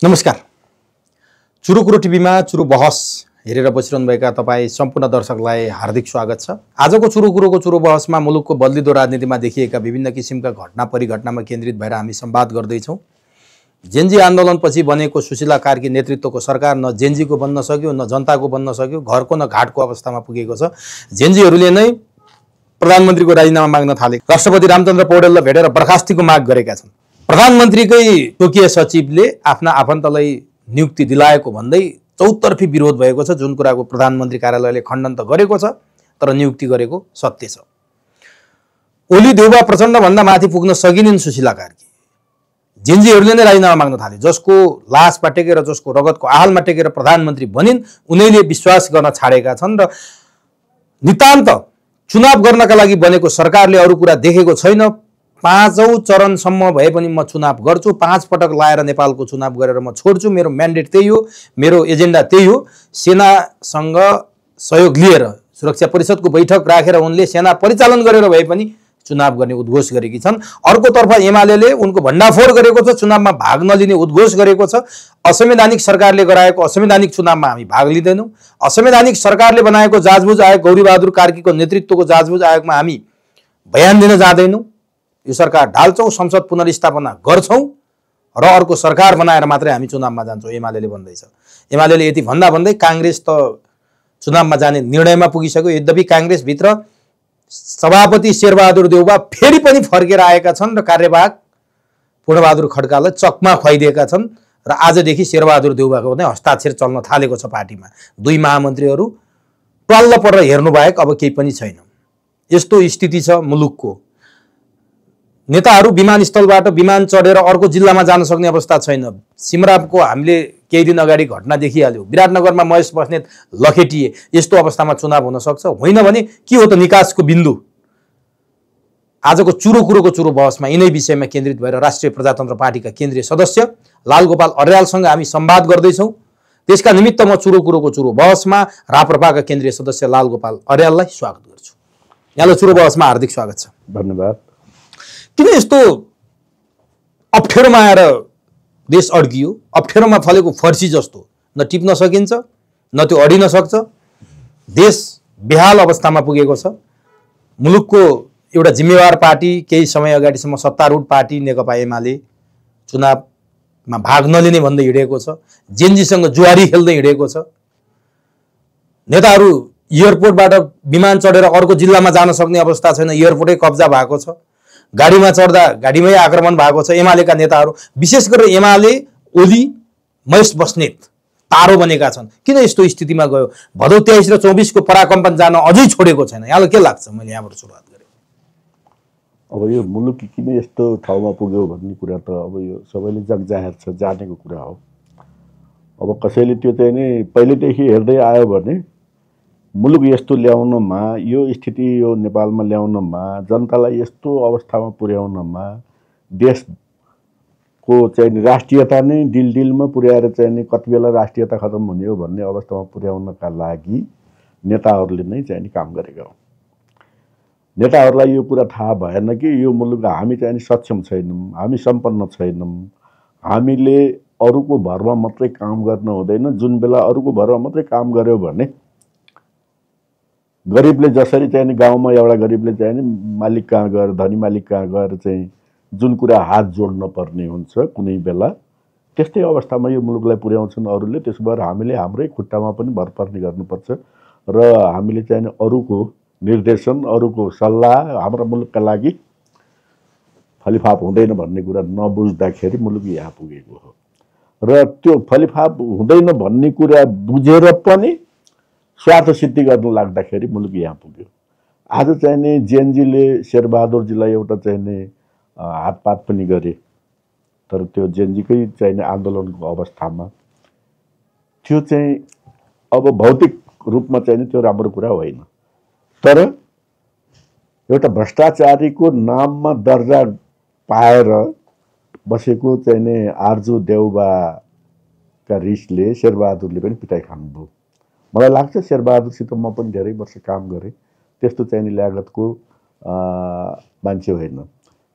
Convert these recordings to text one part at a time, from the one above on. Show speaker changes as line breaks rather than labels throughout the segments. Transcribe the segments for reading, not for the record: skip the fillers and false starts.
नमस्कार। चुरु कुरो टिभीमा चुरु बहस हेरेर बसिरहनुभएका तपाईँ सम्पूर्ण दर्शकलाई हार्दिक स्वागत छ। आजको चुरु कुरोको चुरु बहसमा मुलुकको बदलिदो राजनीतिमा देखिएका विभिन्न किसिमका घटना परिघटनामा केन्द्रित भएर हामी संवाद गर्दैछौँ। जेन्जी आन्दोलनपछि बनेको सुशीला कार्की नेतृत्वको सरकार न जेन्जीको बन्न सक्यो, न जनताको बन्न सक्यो, घरको न घाटको अवस्थामा पुगेको छ। जेन्जीहरूले नै प्रधानमन्त्रीको राजीनामा माग्न थाले। राष्ट्रपति रामचन्द्र पौडेललाई भेटेर बर्खास्तीको माग गरेका छन्। प्रधानमन्त्रीकै तोकीय सचिवले आफ्ना आफन्तलाई नियुक्ति दिलाएको भन्दै चौतर्फी विरोध भएको छ, जुन कुराको प्रधानमन्त्री कार्यालयले खण्डन त गरेको छ, तर नियुक्ति गरेको सत्य छ। ओली देउबा प्रचण्डभन्दा माथि पुग्न सकिनिन् सुशीला कार्की। जेन्जीहरूले नै राजीनामा माग्न थाले। जसको लासमा टेकेर, जसको रगतको आहालमा टेकेर प्रधानमन्त्री बनिन्, उनीले विश्वास गर्न छाडेका छन् र नितान्त चुनाव गर्नका लागि बनेको सरकारले अरू कुरा देखेको छैन। 5औं चरणसम्म भए पनि म चुनाव गर्छु, 5 पटक लाएर नेपालको चुनाव गरेर म छोड्छु, मेरो म्यान्डेट त्यही हो, मेरो एजेन्डा त्यही हो। सेनासँग सहयोग लिएर सुरक्षा परिषदको बैठक राखेर उनले सेना परिचालन गरेर भए पनि चुनाव गर्ने उद्घोष गरेकी छन्। अर्कोतर्फ एमाले उनको भण्डाफोड गरेको छ, चुनावमा भाग नलिने उद्घोष गरेको छ। असंवैधानिक सरकारले गराएको असंवैधानिक चुनावमा हामी भाग लिँदैनौँ। असंवैधानिक सरकारले बनाएको जाजबुज आयोग, गौरीबहादुर कार्कीको नेतृत्वको जाजबुज आयोगमा हामी बयान दिन जाँदैनौँ। यो सरकार ढाल्छौँ, संसद पुनर्स्थापना गर्छौँ र अर्को सरकार बनाएर मात्रै हामी चुनावमा जान्छौँ, एमाले भन्दैछ। एमाले यति भन्दै काङ्ग्रेस त चुनावमा जाने निर्णयमा पुगिसक्यो। यद्यपि काङ्ग्रेसभित्र सभापति शेरबहादुर देउबा फेरि पनि फर्केर आएका छन् र कार्यवाहक पूर्णबहादुर खड्कालाई चकमा खुवाइदिएका छन् र आजदेखि शेरबहादुर देउबाको नै हस्ताक्षर चल्न थालेको छ पार्टीमा। 2 महामन्त्रीहरू टल्ल परेर हेर्नु बाहेक अब केही पनि छैन। यस्तो स्थिति छ मुलुकको। नेताहरू विमानस्थलबाट विमान चढेर अर्को जिल्लामा जान सक्ने अवस्था छैन। सिमरापको हामीले केही दिन अगाडि घटना देखिहाल्यो। विराटनगरमा महेश बस्नेत लखेटिए। यस्तो अवस्थामा चुनाव हुन सक्छ? होइन भने के हो त निकासको बिन्दु? आजको चुरो कुरोको चुरो बहसमा यिनै विषयमा केन्द्रित भएर राष्ट्रिय प्रजातन्त्र पार्टीका केन्द्रीय सदस्य लालगोपाल अर्यालसँग हामी संवाद गर्दैछौँ। त्यसका निमित्त म चुरो कुरोको चुरो बहसमा राप्रपाका केन्द्रीय सदस्य लालगोपाल अर्याललाई स्वागत गर्छु। यहाँलाई चुरो बहसमा हार्दिक स्वागत छ।
धन्यवाद।
किन यस्तो अप्ठ्यारोमा आएर देश अड्कियो? अप्ठ्यारोमा फलेको फर्सी जस्तो न टिप्न सकिन्छ, न त्यो अडिन सक्छ। देश बेहाल अवस्थामा पुगेको छ। मुलुकको एउटा जिम्मेवार पार्टी, केही समय अगाडिसम्म सत्तारूढ पार्टी नेकपा एमाले चुनावमा भाग नलिने भन्दै हिँडेको छ। जेन्जीसँग जुवारी खेल्दै हिँडेको छ। नेताहरू एयरपोर्टबाट विमान चढेर अर्को जिल्लामा जान सक्ने अवस्था छैन, एयरपोर्टै कब्जा भएको छ। गाडीमा चढ्दा गाडीमै आक्रमण भएको छ। एमालेका नेताहरू, विशेष गरेर एमाले, ओली, महेश बस्नेत तारो बनेका छन्। किन यस्तो स्थितिमा गयो? भदौ 23 र 24 को पराकम्पन जान अझै छोडेको छैन। यहाँलाई के लाग्छ? मैले यहाँबाट सुरुवात गरेँ।
अब यो मुलुक किन यस्तो ठाउँमा पुग्यो भन्ने कुरा त अब यो सबैले जगजाहेर छ, जानेको कुरा हो। अब कसैले त्यो चाहिँ नि पहिलेदेखि हेर्दै आयो भने मुलुक यस्तो ल्याउनमा, यो स्थिति यो नेपालमा ल्याउनमा, जनतालाई यस्तो अवस्थामा पुर्याउनमा, देशको चाहिँ राष्ट्रियता नै डिलडिलमा पुर्याएर चाहिँ नि कति बेला राष्ट्रियता खत्तम हुने हो भन्ने अवस्थामा पुर्याउनका लागि नेताहरूले नै चाहिँ नि काम गरेका हो। नेताहरूलाई यो कुरा थाहा भएन कि यो मुलुक हामी चाहिँ नि सक्षम छैनौँ, हामी सम्पन्न छैनौँ, हामीले अरूको भरमा मात्रै काम गर्न हुँदैन। जुन बेला अरूको भरमा मात्रै काम गर्यो भने गरिबले जसरी चाहिँ नि गाउँमा एउटा गरिबले चाहिँ नि मालिक कहाँ गएर, धनी मालिक कहाँ गएर चाहिँ जुन कुरा हात जोड्न पर्ने हुन्छ कुनै बेला, त्यस्तै अवस्थामा यो मुलुकलाई पुर्याउँछन् अरूले। त्यसो भएर हामीले हाम्रै खुट्टामा पनि भर पर्ने गर्नुपर्छ र हामीले चाहिँ नि अरूको निर्देशन, अरूको सल्लाह हाम्रो मुलुकका लागि फलिफाप हुँदैन भन्ने कुरा नबुझ्दाखेरि मुलुक यहाँ पुगेको हो। र त्यो फलिफाप हुँदैन भन्ने कुरा बुझेर पनि स्वार्थ सिद्धि गर्न लाग्दाखेरि मुलुक यहाँ पुग्यो। आज चाहिँ नि जेएनजीले शेरबहादुरजीलाई एउटा चाहिँ नि हातपात पनि गरे, तर त्यो जेएनजीकै चाहिँ नि आन्दोलनको अवस्थामा त्यो चाहिँ अब भौतिक रूपमा चाहिँ नि त्यो राम्रो कुरा होइन। तर एउटा भ्रष्टाचारीको नाममा दर्जा पाएर बसेको चाहिँ नि आर्जु देउबाका रिसले शेरबहादुरले पनि पिटाइ खानुभयो। मलाई लाग्छ शेरबहादुरसित म पनि धेरै वर्ष काम गरेँ। त्यस्तो चाहिँ नि ल्यागतको मान्छे होइन।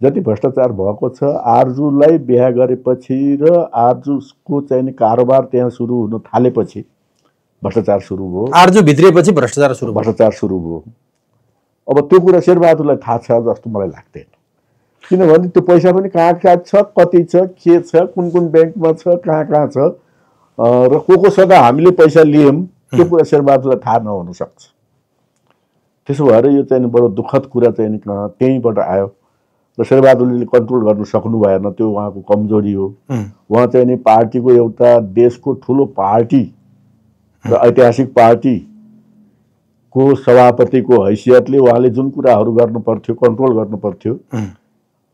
जति भ्रष्टाचार भएको छ, आरजुलाई बिहा गरेपछि र आरजुको चाहिँ कारोबार त्यहाँ सुरु हुन थालेपछि भ्रष्टाचार सुरु भयो।
आरजु भित्रिएपछि भ्रष्टाचार सुरु
भयो। अब त्यो कुरा शेरबहादुरलाई थाहा छ जस्तो मलाई लाग्दैन, किनभने त्यो पैसा पनि कहाँ छ, कति छ, के छ, कुन कुन ब्याङ्कमा छ, कहाँ छ र कोसँग हामीले पैसा लियौँ त्यो कुरा शेरबहादुरलाई थाहा नहुन सक्छ। त्यसो भएर यो चाहिँ बडो दुःखद कुरा चाहिँ त्यहीँबाट आयो र शेरबहादुरले कन्ट्रोल गर्न सक्नु भएन, त्यो उहाँको कमजोरी हो। उहाँ चाहिँ नि पार्टीको एउटा देशको ठुलो पार्टी र ऐतिहासिक पार्टीको सभापतिको हैसियतले उहाँले जुन कुराहरू गर्नु पर्थ्यो, कन्ट्रोल गर्नु पर्थ्यो,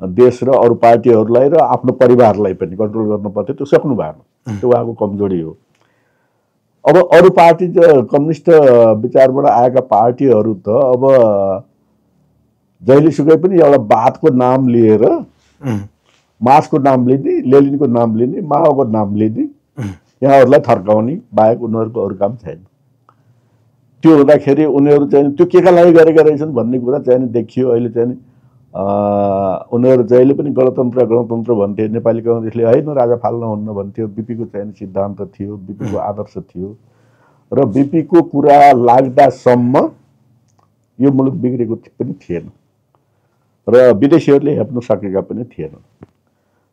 देश र अरू पार्टीहरूलाई र आफ्नो परिवारलाई पनि कन्ट्रोल गर्नु पर्थ्यो, त्यो सक्नु भएन। त्यो उहाँको कमजोरी हो। अब अरू पार्टी कम्युनिस्ट विचारबाट आएका पार्टीहरू त अब जहिलेसुकै पनि एउटा वादको नाम लिएर मार्क्सको नाम लिने, लेनिनको नाम लिने, माओको नाम लिने, यहाँहरूलाई थर्काउने बाहेक उनीहरूको अरू काम छैन। त्यो हुँदाखेरि उनीहरू चाहिँ त्यो केका लागि गरेका रहेछन् भन्ने कुरा चाहिँ देखियो। अहिले चाहिँ उनीहरू जहिले पनि गणतन्त्र भन्थे, नेपाली काङ्ग्रेसले होइन राजा फाल्न हुन्न भन्थ्यो। बिपीको चाहिँ सिद्धान्त थियो, बिपीको आदर्श थियो र बिपीको कुरा लाग्दासम्म यो मुलुक बिग्रेको पनि थिएन र विदेशीहरूले हेप्न सकेका पनि थिएन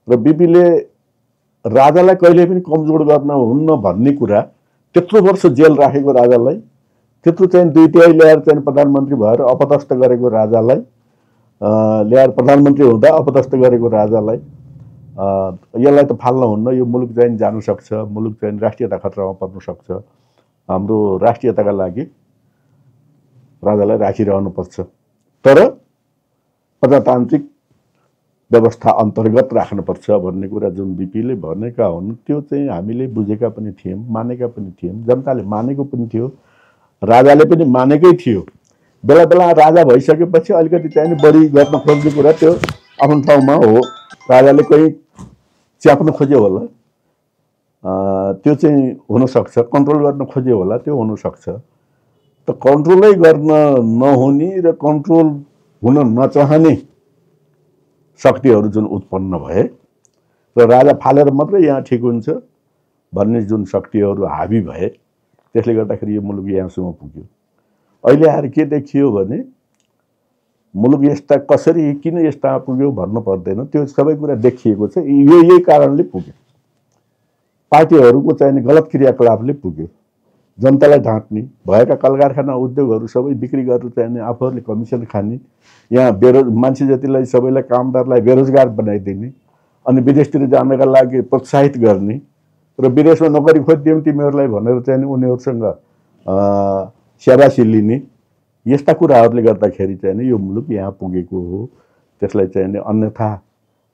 र बिपीले राजालाई कहिले पनि कमजोर गर्न हुन्न भन्ने कुरा, त्यत्रो वर्ष जेल राखेको राजालाई, त्यत्रो चाहिँ 2/3 ल्याएर चाहिँ प्रधानमन्त्री भएर अपदस्थ गरेको राजालाई, ल्याएर प्रधानमन्त्री हुँदा अपदस्थ गरेको राजालाई यसलाई त फाल्न हुन्न। यो मुलुक चाहिँ जान सक्छ, मुलुक चाहिँ राष्ट्रियता खतरामा पर्न सक्छ। हाम्रो राष्ट्रियताका लागि राजालाई राखिरहनुपर्छ, तर प्रजातान्त्रिक व्यवस्था अन्तर्गत राख्नुपर्छ भन्ने कुरा जुन बिपीले भनेका हुन् त्यो चाहिँ हामीले बुझेका पनि थियौँ, मानेका पनि थियौँ, जनताले मानेको पनि थियो, राजाले पनि मानेकै थियो। बेला बेला राजा भइसकेपछि अलिकति चाहिँ बढी गर्न खोज्ने कुरा त्यो आफ्नो ठाउँमा हो। राजाले कोही च्याप्न खोज्यो होला, त्यो चाहिँ हुनसक्छ, कन्ट्रोल गर्न खोज्यो होला, त्यो हुनसक्छ। त कन्ट्रोलै गर्न नहुने र कन्ट्रोल हुन नचाहने शक्तिहरू जुन उत्पन्न भए र राजा फालेर मात्रै यहाँ ठिक हुन्छ भन्ने जुन शक्तिहरू हाबी भए, त्यसले गर्दाखेरि यो मुलुक यहाँसम्म पुग्यो। अहिले आएर के देखियो भने मुलुक यस्ता कसरी किन यस्ता पुग्यो भन्नु पर्दैन, त्यो सबै कुरा देखिएको छ। यही कारणले पुग्यो, पार्टीहरूको चाहिँ गलत क्रियाकलापले पुग्यो। जनतालाई ढाँट्ने, भएका कलकारखाना उद्योगहरू सबै बिक्री गरेर चाहिँ आफूहरूले कमिसन खाने, यहाँ मान्छे जतिलाई सबैलाई कामदारलाई बेरोजगार बनाइदिने, अनि विदेशतिर जानका लागि प्रोत्साहित गर्ने र विदेशमा नोकरी खोजिदिउँ तिमीहरूलाई भनेर चाहिँ उनीहरूसँग स्याबासी लिने, यस्ता कुराहरूले गर्दाखेरि चाहिँ यो मुलुक यहाँ पुगेको हो। त्यसलाई चाहिँ अन्यथा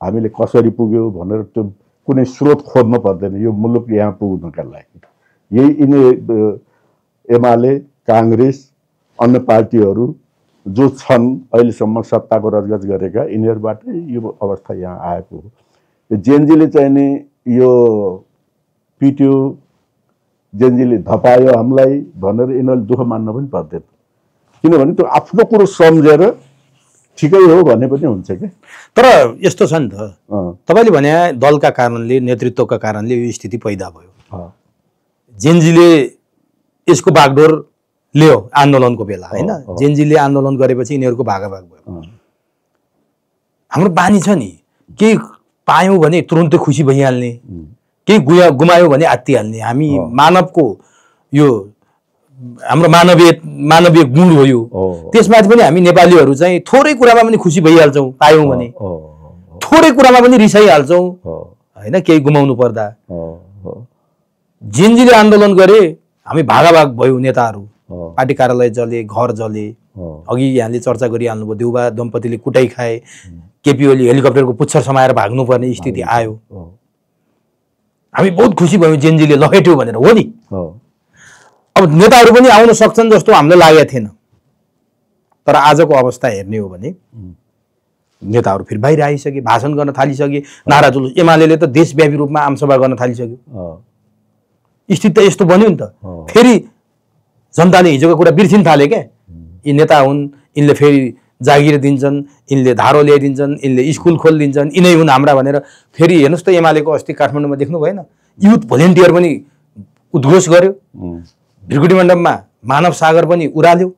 हामीले कसरी पुग्यो भनेर त्यो कुनै स्रोत खोज्नु पर्दैन यो मुलुक यहाँ पुग्नका लागि। यही एमाले, काङ्ग्रेस, अन्य पार्टीहरू जो छन् अहिलेसम्म सत्ताको रजगज गरेका, यिनीहरूबाटै यो अवस्था यहाँ आएको हो। जेएनजीले चाहिँ नि यो पिट्यो, जेएनजीले धपायो हामीलाई भनेर यिनीहरूले दुःख मान्न पनि पर्दैन, किनभने त्यो आफ्नो कुरो सम्झेर ठिकै हो भन्ने पनि हुन्छ क्या।
तर यस्तो छ नि त, तपाईँले भने दलका कारणले, नेतृत्वका कारणले यो स्थिति पैदा भयो। जेएनजीले यसको बागडोर लियो आन्दोलनको बेला, होइन? जेएनजीले आन्दोलन गरेपछि यिनीहरूको भागाभाग भयो। हाम्रो बानी छ नि, केही पायौँ भने तुरुन्तै खुसी भइहाल्ने, केही गुमायो भने आत्तिहाल्ने। हामी मानवको यो हाम्रो मानवीय गुण हो यो। त्यसमाथि पनि हामी नेपालीहरू चाहिँ थोरै कुरामा पनि खुसी भइहाल्छौँ, पायौँ भने थोरै कुरामा पनि रिसाइहाल्छौँ, होइन? केही गुमाउनु पर्दा। जेएनजीले आन्दोलन गरे, हामी भागाभाग भयो, नेताहरू, पार्टी कार्यालय जले, घर जले। अघि यहाँले चर्चा गरिहाल्नुभयो, देउबा दम्पतिले कुटाइ खाए, केपी ओली हेलिकप्टरको पुच्छर समाएर भाग्नुपर्ने स्थिति आयो। हामी बहुत खुसी भयौँ जेएनजीले लखेट्यो भनेर, हो नि? अब नेताहरू पनि आउन सक्छन् जस्तो हामीलाई लागेको थिएन। तर आजको अवस्था हेर्ने हो भने नेताहरू फेरि बाहिर आइसके, भाषण गर्न थालिसके, नारा जुलुस। एमाले त देशव्यापी रूपमा आमसभा गर्न थालिसक्यो। स्थिति त यस्तो बन्यो नि त। फेरि जनताले हिजोको कुरा बिर्सिन थाले क्या, यी नेता हुन्, यिनले फेरि जागिर दिन्छन्, यिनले धारो ल्याइदिन्छन्, यिनले स्कुल खोलिदिन्छन्, यिनै हुन् हाम्रा भनेर। फेरि हेर्नुहोस् त एमालेको अस्ति काठमाडौँमा देख्नु भएन, युथ भोलिन्टियर पनि उद्घोष गर्यो, भिरकुटी मण्डपमा मानव सागर पनि उराल्यो,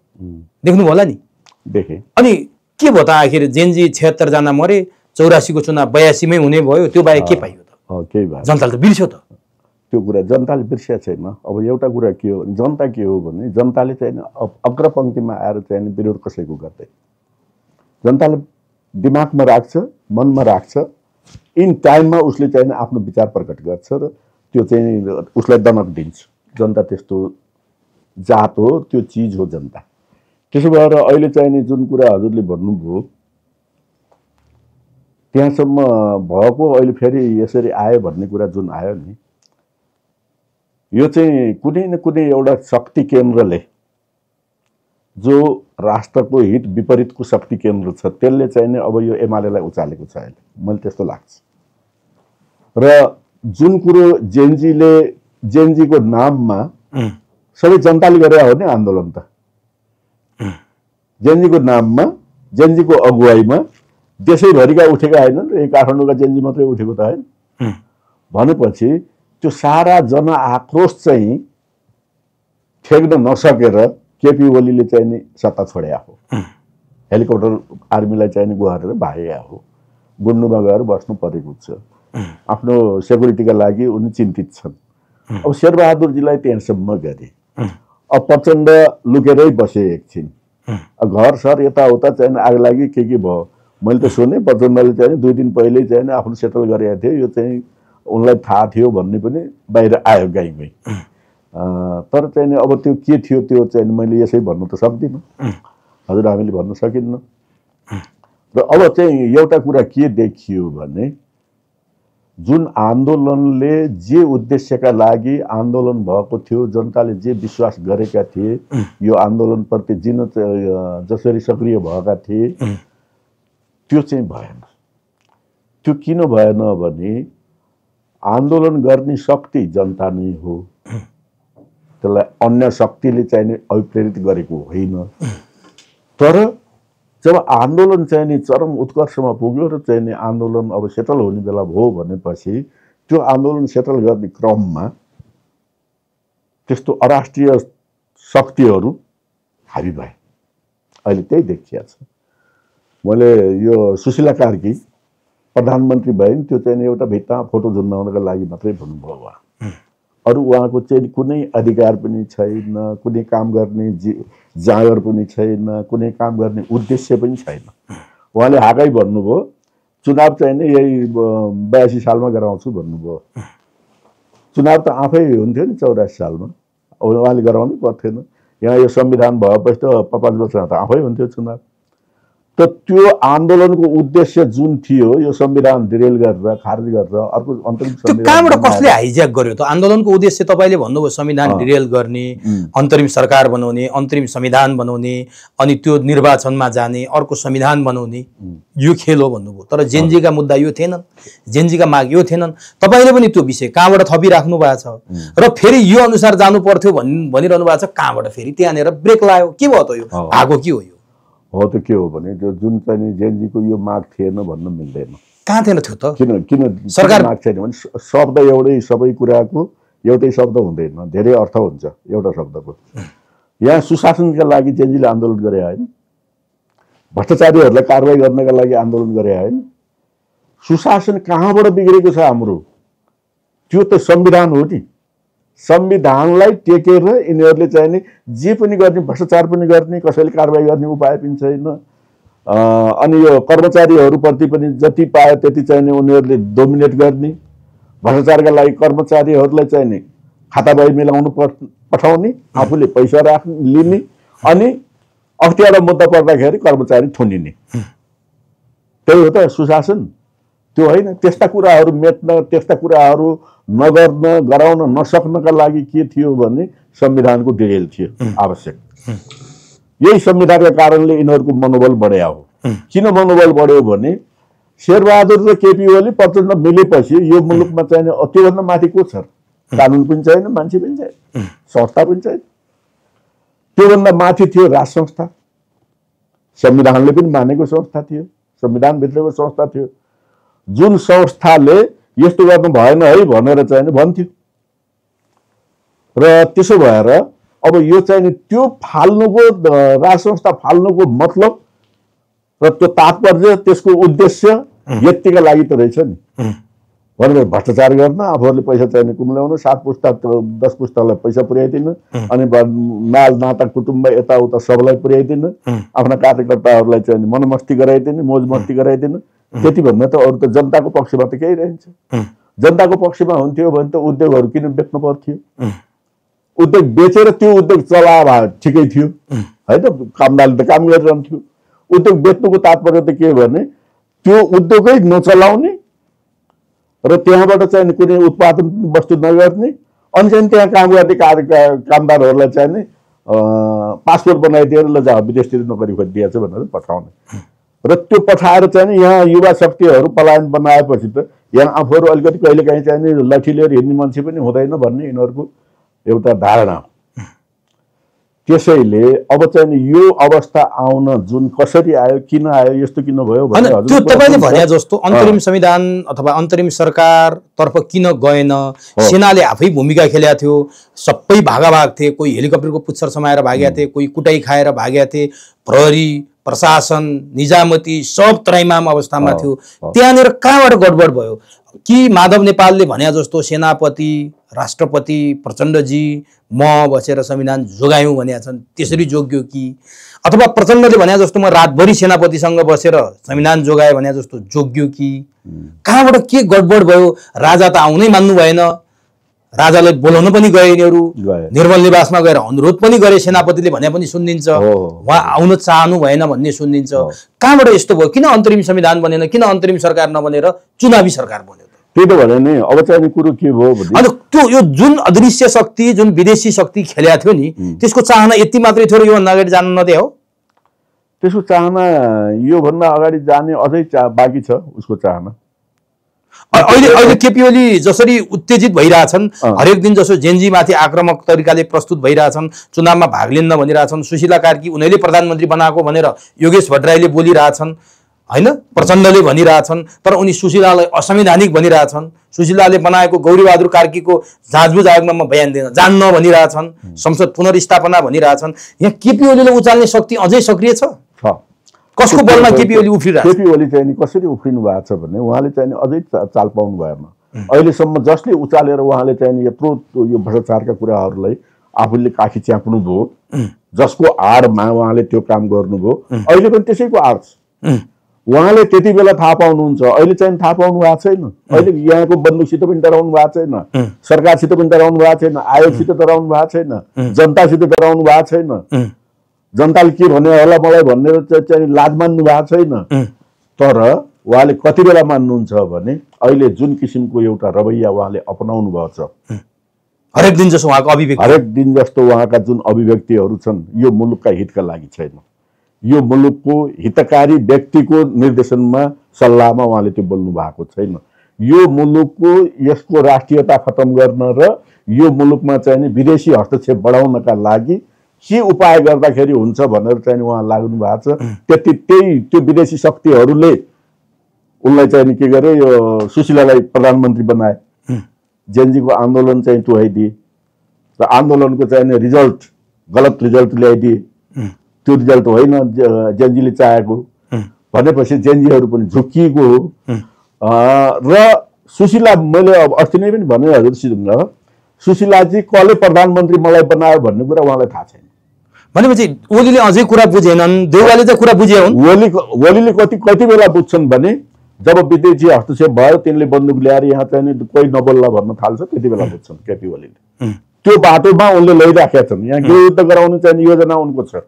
देख्नुभयो होला नि।
देखेँ।
अनि के भयो त आखिर जेनजी 76 जना मरे, 84 को चुनाव 82 मै हुने भयो, त्यो बाहेक के पाइयो त?
केही भयो।
जनताले त बिर्स्यो त।
त्यो कुरा जनताले बिर्सिया छैन। अब एउटा कुरा के हो, जनता के हो भने जनताले चाहिँ अग्रपङ्क्तिमा आएर चाहिँ विरोध कसैको गर्दैन। जनताले दिमागमा राख्छ, मनमा राख्छ, इन टाइममा उसले चाहिँ आफ्नो विचार प्रकट गर्छ र त्यो चाहिँ उसलाई दमक दिन्छ। जनता त्यस्तो जात हो, त्यो चिज हो जनता। त्यसो भएर अहिले चाहिँ जुन कुरा हजुरले भन्नुभयो त्यहाँसम्म भएको, अहिले फेरि यसरी आयो भन्ने कुरा जुन आयो नि, यो चाहिँ कुनै न कुनै एउटा शक्ति केन्द्रले, जो राष्ट्रको हित विपरीतको शक्ति केन्द्र छ, त्यसले चाहिँ अब यो एमालेलाई उचालेको छ अहिले, मलाई त्यस्तो लाग्छ। र जुन कुरो जेनजीको नाममा सबै जनताले गरे हो नि आन्दोलन त, जेनजीको नाममा, जेनजीको अगुवाईमा देशैभरिका उठेका होइनन्, यही काठमाडौँका जेनजी मात्रै उठेको त होइन। भनेपछि त्यो सारा जनआक्रोश चाहिँ ठेक्न नसकेर केपी ओलीले चाहिँ नि सत्ता छोड्या हो। हेलिकप्टर आर्मीलाई चाहिँ नि गुहारेर भागेका हो, गुन्डुमा गएर बस्नु परेको छ। आफ्नो सेक्युरिटीका लागि उनी चिन्तित छन्। अब शेरबहादुरजीलाई त्यहाँसम्म गरे, अब प्रचण्ड लुकेरै बसे एकछिन, घर सर यताउता चाहिँ आग लागि के भयो। मैले त सुने प्रचण्डले चाहिँ 2 दिन पहिल्यै चाहिँ आफ्नो सेटल गरेका थियो, यो चाहिँ उनलाई थाहा थियो भन्ने पनि बाहिर आयो गाईमै। तर चाहिँ अब त्यो के थियो त्यो चाहिँ मैले यसै भन्नु त सक्दिनँ, हजुर हामीले भन्न सकिन्न। र अब चाहिँ एउटा कुरा के देखियो भने जुन आन्दोलनले जे उद्देश्यका लागि आन्दोलन भएको थियो, जनताले जे विश्वास गरेका थिए, यो आन्दोलनप्रति जसरी सक्रिय भएका थिए, त्यो चाहिँ भएन। त्यो किन भएन भने आन्दोलन गर्ने शक्ति जनता नै हो, त्यसलाई अन्य शक्तिले चाहिँ अभिप्रेरित गरेको होइन। तर जब आन्दोलन चाहिँ नि चरम उत्कर्षमा पुग्यो र चाहिँ नि आन्दोलन अब सेटल हुने बेला भयो भनेपछि त्यो आन्दोलन सेटल गर्ने क्रममा त्यस्तो अराष्ट्रिय शक्तिहरू हाबी भए। अहिले त्यही देखिया छ। मैले यो सुशीला कार्की प्रधानमन्त्री भइन्, त्यो चाहिँ एउटा भित्तामा फोटो झुन्डाउनका लागि मात्रै भन्नुभयो उहाँ। अरू उहाँको चाहिँ कुनै अधिकार पनि छैन, कुनै काम गर्ने जाँगर पनि छैन, कुनै काम गर्ने उद्देश्य पनि छैन। उहाँले हाकै भन्नुभयो, चुनाव चाहिँ नि यही 82 सालमा गराउँछु भन्नुभयो। चुनाव त आफै हुन्थ्यो नि 84 सालमा, उहाँले गराउनै पर्थेन। यहाँ यो संविधान भएपछि त 5 वर्षमा त आफै हुन्थ्यो चुनाव। त त्यो आन्दोलनको उद्देश्य जुन थियो, यो संविधान डिरेल गरेर खारिज गरेर अर्को अन्तरिम संविधान
कहाँबाट कसले हाइज्याक गर्यो त? आन्दोलनको उद्देश्य तपाईले भन्नुभयो संविधान डिरेल गर्ने, अन्तरिम सरकार बनाउने, अन्तरिम संविधान बनाउने, अनि त्यो निर्वाचनमा जाने, अर्को संविधान बनाउने, यो खेल हो भन्नुभयो। तर जेनजीका मुद्दा यो थिएनन्, जेनजीका माग यो थिएनन्। तपाईले पनि त्यो विषय कहाँबाट थपिराख्नु भएको छ र फेरि यो अनुसार जानु पर्थ्यो भनिरहनु भएको छ। कहाँबाट फेरि त्यहाँनेर ब्रेक लाग्यो? के भयो त? यो भागो के हो? यो
हो त के हो भने जुन चाहिँ जेनजीको यो माग थिएन भन्न मिल्दैन।
कहाँ थिएन थियो त?
किन
सरकार
माग छैन भने शब्द एउटै, सबै कुराको एउटै शब्द हुँदैन, धेरै अर्थ हुन्छ एउटा शब्दको। यहाँ सुशासनका लागि जेनजीले आन्दोलन गरे होइन, भ्रष्टाचारीहरूलाई कारबाही गर्नका लागि आन्दोलन गरे होइन। सुशासन कहाँबाट बिग्रेको छ हाम्रो? त्यो त संविधान हो नि। संविधानलाई टेकेर यिनीहरूले चाहिँ नि जे पनि गर्ने, भ्रष्टाचार पनि गर्ने, कसैले कारबाही गर्ने उपाय पनि छैन। अनि यो कर्मचारीहरूप्रति पनि जति पायो त्यति चाहिँ नि उनीहरूले डोमिनेट गर्ने, भ्रष्टाचारका लागि कर्मचारीहरूलाई चाहिँ नि खाताबाही मिलाउनु पठाउने, आफूले पैसा लिने, अनि अख्तियार मुद्दा पर्दाखेरि कर्मचारी थुनिने। त्यही हो त सुशासन? त्यो होइन। त्यस्ता कुराहरू मेट्न, त्यस्ता कुराहरू नगर्न, गराउन नसक्नका लागि के थियो भने संविधानको डिरेल थियो आवश्यक। यही संविधानका कारणले यिनीहरूको मनोबल बढ्या हो। किन मनोबल बढ्यो भने शेरबहादुर र केपी ओली प्रचण्ड मिलेपछि यो मुलुकमा चाहिँ त्योभन्दा माथि को छ? कानुन पनि छैन, मान्छे पनि छैन, संस्था पनि छैन। त्योभन्दा माथि थियो राज संस्था। संविधानले पनि मानेको संस्था थियो, संविधानभित्रको संस्था थियो, जुन संस्थाले यस्तो गर्नु भएन है भनेर चाहिँ भन्थ्यो। र त्यसो भएर अब यो चाहिँ त्यो फाल्नुको राज संस्था फाल्नुको मतलब र त्यो तात्पर्य त्यसको उद्देश्य यतिका लागि त रहेछ नि भनेर भ्रष्टाचार गर्न, आफूहरूले पैसा चाहिने कुम्ल्याउनु, 7 पुस्ता 10 पुस्तालाई पैसा पुर्याइदिनु, अनि नाल नाता कुटुम्ब यताउता सबलाई पुर्याइदिनु, आफ्ना कार्यकर्ताहरूलाई चाहिँ मनमस्ती गराइदिनु, मोज मस्ती गराइदिनु। त्यति भन्दा त अरू त जनताको पक्षमा त केही रहन्छ। जनताको पक्षमा हुन्थ्यो भने त उद्योगहरू किन बेच्नु पर्थ्यो? उद्योग बेचेर त्यो उद्योग चला भए ठिकै थियो होइन, कामदारले त काम गरिरहन्थ्यो। उद्योग बेच्नुको तात्पर्य त के भने त्यो उद्योगै नचलाउने र त्यहाँबाट चाहिँ कुनै उत्पादन वस्तु नगर्ने, अनि चाहिँ त्यहाँ काम गर्ने कामदारहरूलाई चाहिँ नि पासपोर्ट बनाइदिएर ल जा विदेशतिर नोकरी खोजिदिएछ भनेर पठाउने। र त्यो पठाएर चाहिँ यहाँ युवा शक्तिहरू पलायन बनाएपछि त यहाँ आफूहरू अलिकति कहिलेकाहीँ चाहिँ नि लठी लिएर हिँड्ने मान्छे पनि हुँदैन भन्ने यिनीहरूको एउटा धारणा हो। त्यसैले अब चाहिँ यो अवस्था आउन जुन कसरी आयो, किन आयो, यस्तो किन भयो भने
त्यो तपाईले भने जस्तो अन्तरिम संविधान अथवा अन्तरिम सरकार तर्फ किन गएन? सेनाले आफै भूमिका खेलेका थियो, सबै भागाभाग थिए, कोही हेलिकप्टरको पुच्छर समाएर भागेका थिए, कोही कुटाई खाएर भागेका थिए, प्रहरी प्रशासन निजामती सब त्रैमाम अवस्थामा थियो। त्यहाँनिर कहाँबाट गडबड भयो? कि माधव नेपालले भने जस्तो सेनापति राष्ट्रपति प्रचण्डजी म बसेर संविधान जोगायौँ भनेका छन् त्यसरी जोग्यो कि, अथवा प्रचण्डले भने जस्तो म रातभरि सेनापतिसँग बसेर संविधान जोगाए भने जस्तो जोग्यो कि? कहाँबाट के गडबड भयो? राजा त आउनै मान्नु भएन, राजालाई बोलाउन पनि गए यिनीहरू, निर्मल निवासमा गएर अनुरोध पनि गरे, सेनापतिले भने पनि सुनिदिन्छ, उहाँ आउन चाहनु भएन भन्ने सुनिदिन्छ। कहाँबाट यस्तो भयो? किन अन्तरिम संविधान बनेन? किन अन्तरिम सरकार नबनेर चुनावी सरकार बन्यो?
त्यही त भने नि अब चाहिँ कुरो के भयो भने
अनि त्यो यो जुन अदृश्य शक्ति, जुन विदेशी शक्ति खेलेको थियो नि, त्यसको चाहना यति मात्रै थियो र योभन्दा अगाडि जानु नदिए हो?
त्यसको चाहना योभन्दा अगाडि जाने अझै बाँकी छ उसको चाहना।
अहिले केपी ओली जसरी उत्तेजित भइरहेछन्, हरेक दिन जसो जेनजीमाथि आक्रामक तरिकाले प्रस्तुत भइरहेछन्, चुनावमा भाग लिन्न भनिरहेछन्, सुशीला कार्की उनीहरूले प्रधानमन्त्री बनाएको भनेर योगेश भट्टराईले बोलिरहेछन् होइन, प्रचण्डले भनिरहेछन्, तर उनी सुशीलालाई असंवैधानिक भनिरहेछन्, सुशीलाले बनाएको गौरीबहादुर कार्कीको जाँचबुझ आयोगमा म बयान दिन जान्न भनिरहेछन्, संसद पुनर्स्थापना भनिरहेछन्। यहाँ केपी ओलीले उचाल्ने शक्ति अझै सक्रिय छ? कसको बलमा केपी ओली उफ्रिरहेछ?
केपी ओली चाहिँ कसरी उफ्रिनु भएको छ भने उहाँले चाहिँ अझै चाल पाउनु भएन। अहिलेसम्म जसले उचालेर उहाँले चाहिँ यत्रो यो भ्रष्टाचारका कुराहरूलाई आफूले काखी च्याप्नु भयो, जसको आडमा उहाँले त्यो काम गर्नुभयो, अहिले पनि त्यसैको आड छ। उहाँले त्यति बेला थाहा पाउनुहुन्छ, अहिले चाहिँ थाहा पाउनु भएको छैन। अहिले यहाँको बन्दुकसित पनि डराउनु भएको छैन, सरकारसित पनि डराउनु भएको छैन, आयोगसित डराउनु भएको छैन, जनतासित डराउनु भएको छैन, जनताले के भन्यो होला मलाई भनेर चाहिँ लाज मान्नु भएको छैन। तर उहाँले कति बेला मान्नुहुन्छ भने अहिले जुन किसिमको एउटा रवैया उहाँले अपनाउनु भएको छ,
हरेक दिन जस्तो उहाँको अभिव्यक्ति,
हरेक दिन जस्तो उहाँका जुन अभिव्यक्तिहरू छन्, यो मुलुकका हितका लागि छैन। यो मुलुकको हितकारी व्यक्तिको निर्देशनमा सल्लाहमा उहाँले त्यो बोल्नु भएको छैन। यो मुलुकको यसको राष्ट्रियता खत्म गर्न र यो मुलुकमा चाहिँ विदेशी हस्तक्षेप बढाउनका लागि के उपाय गर्दाखेरि हुन्छ भनेर चाहिँ उहाँ लाग्नु भएको छ। त्यही त्यो विदेशी शक्तिहरूले उनलाई चाहिँ के गरे, यो सुशीलालाई प्रधानमन्त्री बनाए, जेनजीको आन्दोलन चाहिँ टुहाइदिए र आन्दोलनको चाहिँ रिजल्ट गलत रिजल्ट ल्याइदिए। त्यो रिजल्ट होइन जेनजीले चाहेको भनेपछि जेनजीहरू पनि झुक्किएको हो। र सुशीला मैले अब अस्ति नै पनि भने हजुरसित सुशीलाजी कसले प्रधानमन्त्री मलाई बनायो भन्ने कुरा उहाँलाई थाहा छैन।
भनेपछि ओलीले अझै कुरा बुझेनन्, देउवाले त कुरा बुझे हुन्।
ओलीले कति बेला बुझ्छन् भने जब विदेशी हस्तक्षेप भयो, तिनले बन्दुक ल्याएर यहाँ चाहिँ कोही नबोल्ला भन्न थाल्छ, त्यति बेला बुझ्छन् केपी ओलीले। त्यो बाटोमा उनले लैराखेका छन्। यहाँ गृहयुद्ध गराउने चाहिँ योजना उनको छ।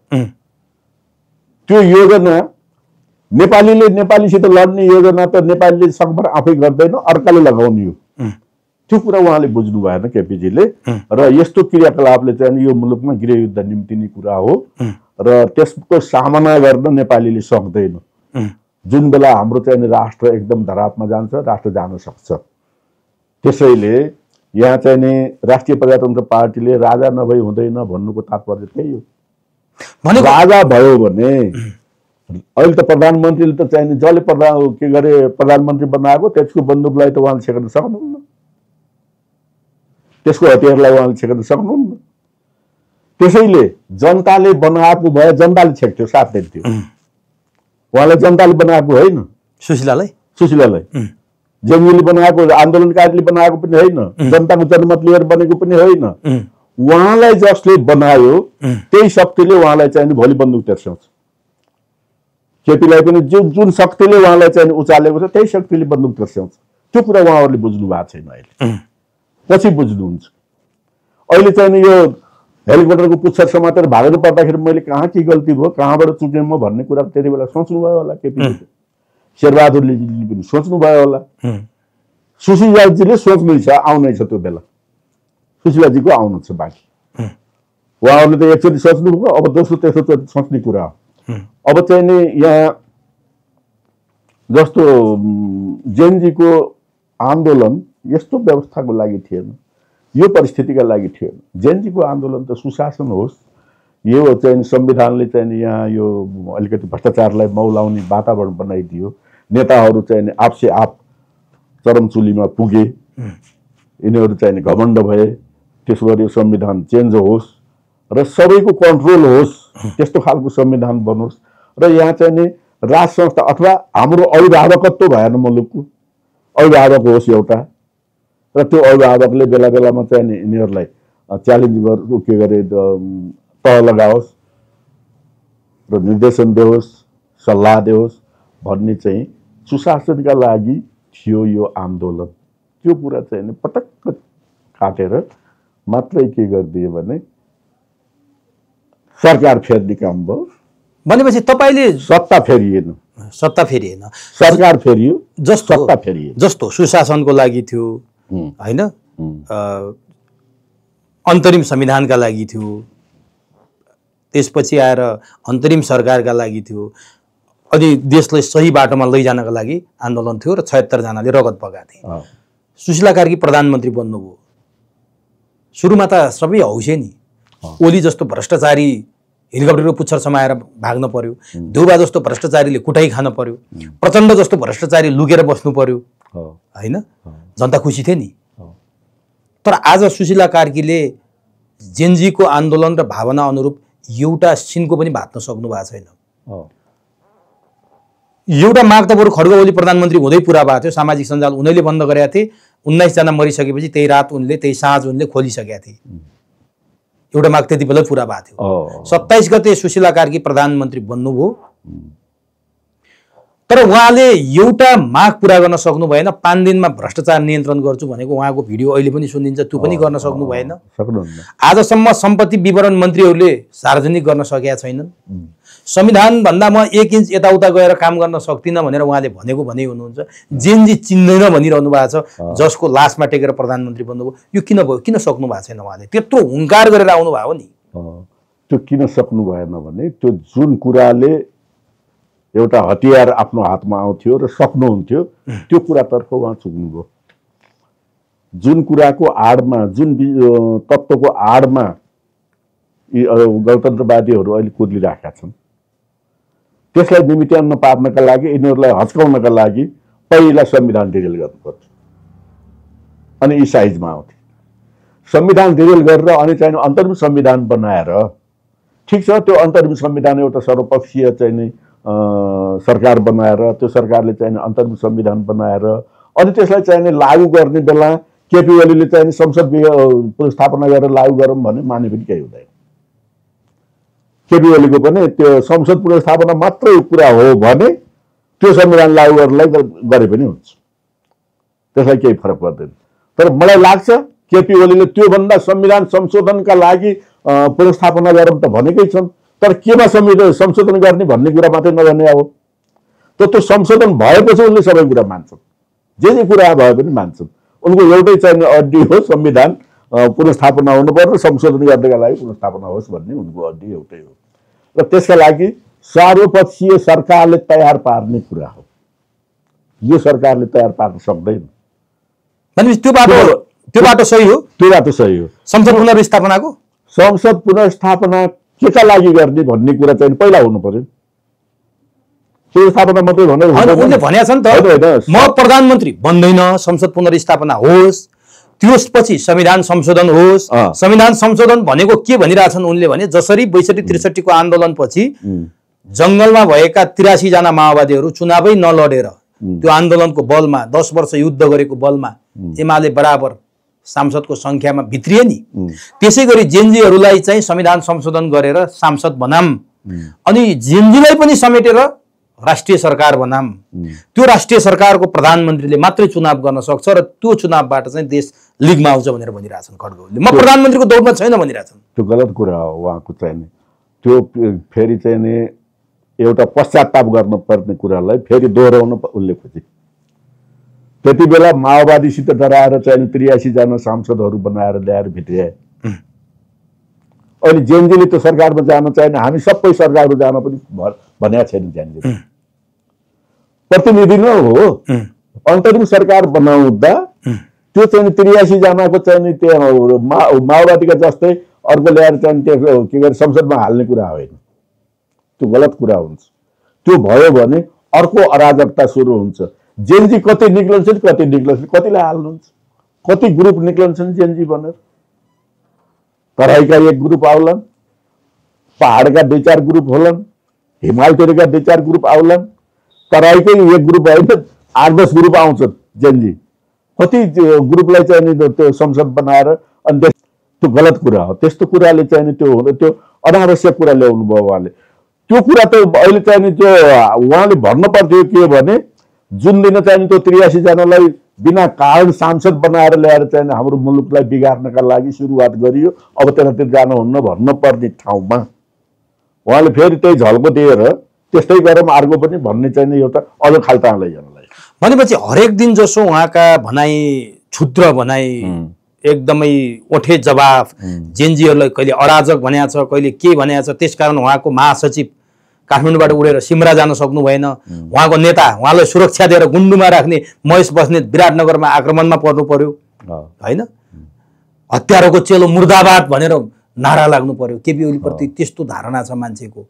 त्यो योजना नेपालीले नेपालीसित लड्ने योजना त नेपालीले सकभर आफै गर्दैन, अर्काले लगाउने हो। त्यो कुरा उहाँले बुझ्नु भएन केपीजीले। र यस्तो क्रियाकलापले चाहिँ यो मुलुकमा गृहयुद्ध निम्तिने कुरा हो र त्यसको सामना गर्न नेपालीले सक्दैन। जुन बेला हाम्रो चाहिँ राष्ट्र एकदम धरापमा जान्छ, राष्ट्र जान सक्छ। त्यसैले यहाँ चाहिँ राष्ट्रिय प्रजातन्त्र पार्टीले राजा नभई हुँदैन भन्नुको तात्पर्य त्यही हो। राजा भयो भने अहिले त प्रधानमन्त्रीले त चाहिने जसले के गरे प्रधानमन्त्री बनाएको त्यसको बन्दुकलाई त उहाँले छेक्न सक्नुहुन्न, त्यसको हतियारलाई उहाँले छेक्न सक्नुहुन्न। त्यसैले जनताले बनाएको भए जनताले छेक्थ्यो, साथ दिन्थ्यो। उहाँलाई जनताले बनाएको होइन, सुशीलालाई जेएनयूले बनाएको, आन्दोलनकारीले बनाएको पनि होइन, जनताको जनमत लिएर बनेको पनि होइन। उहाँलाई जसले बनायो त्यही शक्तिले उहाँलाई चाहिने भोलि बन्दुक तेर्स्याउँछ। केपीलाई पनि जुन शक्तिले उहाँलाई चाहिँ उचालेको छ त्यही शक्तिले बन्दुक तेर्स्याउँछ। त्यो कुरा उहाँहरूले बुझ्नु भएको छैन, अहिले पछि बुझ्नुहुन्छ। अहिले चाहिँ यो हेलिकप्टरको पुच्छर समातेर भागेर पर्दाखेरि मैले कहाँ के गल्ती भयो, कहाँबाट चुकेँ म भन्ने कुरा त्यति बेला सोच्नुभयो होला केपीले, शेरबहादुरले पनि सोच्नुभयो होला, सुशीलाजीले सोच्नु छ, आउनै छ त्यो बेला, सुशीलाजीको आउनु छ बाँकी। उहाँहरूले त एकचोटि सोच्नुभयो, अब दोस्रो तेस्रो चोटि सोच्ने कुरा हो। अब चाहिँ नि यहाँ जस्तो जेएनजीको आन्दोलन यस्तो व्यवस्थाको लागि थिएन, यो परिस्थितिका लागि थिएन। जेएनजीको आन्दोलन त सुशासन होस्, यो चाहिँ संविधानले चाहिँ यहाँ यो अलिकति भ्रष्टाचारलाई मौलाउने वातावरण बनाइदियो, नेताहरू चाहिँ आपसे आप चरमचुलीमा पुगे, यिनीहरू चाहिँ घमण्ड भए, त्यसो गरी यो संविधान चेन्ज होस् र सबैको कन्ट्रोल होस्, त्यस्तो खालको संविधान बनोस् र यहाँ चाहिँ नि राज संस्था अथवा हाम्रो अभिभावकत्व भएन, मुलुकको अभिभावक होस् एउटा, र त्यो अभिभावकले बेला बेलामा चाहिँ यिनीहरूलाई च्यालेन्ज गर्नु के गरे तह लगाओस् र निर्देशन देओस्, सल्लाह देओस् भन्ने चाहिँ सुशासनका लागि थियो यो आन्दोलन। त्यो कुरा चाहिँ पटक्क काटेर मात्रै के गरिदियो भने सरकार फेर्ने काम भयो।
भनेपछि तपाईले
सत्ता फेरिएन, सरकार फेरियो, सत्ता फेरियो।
जस्तो सुशासनको लागि थियो हैन, अन्तरिम संविधानका लागि थियो, त्यसपछि आएर अन्तरिम सरकारका लागि थियो, अनि देशलाई सही बाटोमा लैजानका लागि आन्दोलन थियो र 76 जनाले रगत बगाए थिए। सुशीला कार्की प्रधानमन्त्री बन्नुभयो, सुरुमा त सबै हौसे नि, ओली जस्तो भ्रष्टाचारी हेलिकप्टरको पुच्छर समाएर भाग्न पर्यो, देउबा जस्तो भ्रष्टाचारीले कुटाई खान पर्यो, प्रचण्ड जस्तो भ्रष्टाचारी लुकेर बस्नु पर्यो हैन, जनता खुसी थिए नि। तर आज सुशीला कार्कीले जेएनजीको आन्दोलन र भावना अनुरूप एउटा सिनको पनि भात्न सक्नु भएको छैन। एउटा माग त बरु खड्ग ओली प्रधानमन्त्री हुँदै पुरा भएको थियो, सामाजिक सञ्जाल उनीहरूले बन्द गरेका थिए, 19 जना मरिसकेपछि त्यही रात उनले त्यही साँझ उनले खोलिसकेका थिए। एउटा माग त्यति बेला पुरा भएको थियो। 27 गते सुशीला कार्की प्रधानमन्त्री बन्नुभयो, तर उहाँले एउटा माग पुरा गर्न सक्नु भएन। 5 दिनमा भ्रष्टाचार नियन्त्रण गर्छु भनेको उहाँको भिडियो अहिले पनि सुनिन्छ, त्यो पनि गर्न सक्नु भएन। आजसम्म सम्पत्ति विवरण मन्त्रीहरूले सार्वजनिक गर्न सकेका छैनन्। संविधान भन्दा म 1 इन्च यताउता गएर काम गर्न सक्दिनँ भनेर उहाँले भनेको भनी हुनुहुन्छ। जेएनजी चिन्दैन भनिरहनु भएको छ, जसको लासमा टेकेर प्रधानमन्त्री बन्नुभयो। यो किन भयो, किन सक्नु भएको छैन? उहाँले त्यत्रो हुङ्कार गरेर आउनु भयो नि।
त्यो किन सक्नु भएन भने त्यो जुन कुराले एउटा हतियार आफ्नो हातमा आउँथ्यो र सक्नुहुन्थ्यो त्यो कुरातर्फ उहाँ चुक्नुभयो। जुन कुराको आडमा, जुन तत्त्वको आडमा यी गणतन्त्रवादीहरू अहिले कुदिराखेका छन्, त्यसलाई निमित्यान्न पार्नका लागि, यिनीहरूलाई हच्काउनका लागि पहिला संविधान डिरेल गर्नुपर्छ, अनि यी साइजमा आउँथे। संविधान डिरेल गरेर अनि चाहिँ अन्तरिम संविधान बनाएर, ठिक छ, त्यो अन्तरिम संविधान एउटा सर्वपक्षीय चाहिँ सरकार बनाएर, त्यो सरकारले चाहिँ अन्तरिम संविधान बनाएर अनि त्यसलाई चाहिँ लागू गर्ने बेला केपी ओलीले चाहिँ संसद पुनर्स्थापना गरेर लागू गरौँ भने माने पनि केही हुँदैन। केपी ओलीको पनि त्यो संसद पुनर्स्थापना मात्रै कुरा हो भने त्यो संविधान लागू गर्नलाई गरे पनि हुन्छ, त्यसलाई केही फरक पर्दैन। तर मलाई लाग्छ केपी ओलीले त्योभन्दा संविधान संशोधनका लागि पुनर्स्थापना गरौँ त भनेकै छन्, तर केमा संशोधन गर्ने भन्ने कुरा मात्रै नगर्ने। अब त्यो संशोधन भएपछि उनले सबै कुरा मान्छन्, जे कुरा भए पनि मान्छन्। उनको एउटै चाहिँ अड्डी हो, संविधान पुनर्स्थापना हुनु पर्यो, संशोधन गर्नका लागि पुनर्स्थापना होस् भन्ने उनको अड्डी एउटै हो। र त्यसका लागि सर्वपक्षीय सरकारले तयार पार्ने कुरा हो, यो सरकारले तयार पार्न सक्दैन।
त्यो बाटो सही हो,
त्यो बाटो सही हो।
संसद पुनर्स्थापनाको,
संसद पुनर्स्थापना केका लागि गर्ने भन्ने कुरा चाहिँ पहिला हुनु पर्यो। त्यो स्थापना मात्रै भनेर
उनले भनेका छन् त म प्रधानमन्त्री बन्दैन, संसद पुनर्स्थापना होस्, त्यसपछि संविधान संशोधन होस्। संविधान संशोधन भनेको के भनिरहेछन् उनले भने जसरी 62-63 को आन्दोलनपछि जङ्गलमा भएका 83 जना माओवादीहरू चुनावै नलडेर त्यो आन्दोलनको बलमा 10 वर्ष युद्ध गरेको बलमा एमाले बराबर सांसदको संख्यामा भित्रिए नि, त्यसै गरी जेनजीहरूलाई चाहिँ संविधान संशोधन गरेर सांसद बनाम अनि जेनजीलाई पनि समेटेर राष्ट्रिय सरकार बनाम। त्यो राष्ट्रिय सरकारको प्रधानमन्त्रीले मात्रै चुनाव गर्न सक्छ र त्यो चुनावबाट चाहिँ देश लिगमा आउँछ भनेर भनिरहेछन् खड्गोले। म प्रधानमन्त्रीको दौडमा छैन भनिरहेछन्।
त्यो गलत कुरा हो उहाँको चाहिँ त्यो फेरि चाहिँ नि एउटा पश्चाताप गर्नुपर्ने कुरालाई फेरि दोहोऱ्याउन उनले खोजे। त्यति बेला माओवादीसित डराएर चाहिँ 83 जना सांसदहरू बनाएर ल्याएर भित्रिए। अनि जेनजीले त्यो सरकारमा जान चाहिँ हामी सबै सरकारमा जान पनि भनेको छैन। जेनजीले प्रतिनिधि नै हो, अन्तरिम सरकार बनाउँदा त्यो चाहिँ 83 जनाको चाहिँ त्यो माओवादीका जस्तै अर्को ल्याएर चाहिँ त्यो के गरे संसदमा हाल्ने कुरा होइन। त्यो गलत कुरा हुन्छ। त्यो भयो भने अर्को अराजकता सुरु हुन्छ। जेनजी कति निक्लन्छन्, कति निक्लन्छन्, कतिलाई हाल्नुहुन्छ, कति ग्रुप निक्लन्छन् जेनजी भनेर। तराईका एक ग्रुप आउलान्, पहाडका 2-4 ग्रुप होलान्, हिमालतिरका 2-4 ग्रुप आउलान्, तराईकै एक ग्रुप होइन 8-10 ग्रुप आउँछन् जेनजी। कति ग्रुपलाई चाहिँ त्यो संसद बनाएर अनि त्यो गलत कुरा हो। त्यस्तो कुराले चाहिँ त्यो अनावश्यक कुरा ल्याउनु भयो उहाँले। त्यो कुरा त अहिले चाहिँ त्यो उहाँले भन्नु पर्थ्यो के भने जुन दिन चाहिँ त्यो 83 जनालाई बिना कारण सांसद बनाएर ल्याएर चाहिँ हाम्रो मुलुकलाई बिगार्नका लागि सुरुवात गरियो, अब त्यतातिर जानुहुन्न भन्नुपर्ने ठाउँमा उहाँले फेरि त्यही झल्को दिएर त्यस्तै गरौँ अर्को पनि भन्ने चाहिँ एउटा अझ खाल्टा लैजानलाई
भनेपछि हरेक दिन जसो उहाँका भनाइ क्षुद्र भनाइ एकदमै ओठे जवाफ जेनजीहरूलाई कहिले अराजक भनेको छ, कहिले के भनेको छ। त्यसकारण उहाँको महासचिव काठमाडौँबाट उडेर सिमरा जान सक्नु भएन। उहाँको नेता उहाँलाई सुरक्षा दिएर गुन्डुमा राख्ने महेश बस्नेत विराटनगरमा आक्रमणमा पर्नु पर्यो होइन। हत्यारोको चेलो मुर्दाबाद भनेर नारा लाग्नु पर्यो। केपी ओली प्रति त्यस्तो धारणा छ मान्छेको,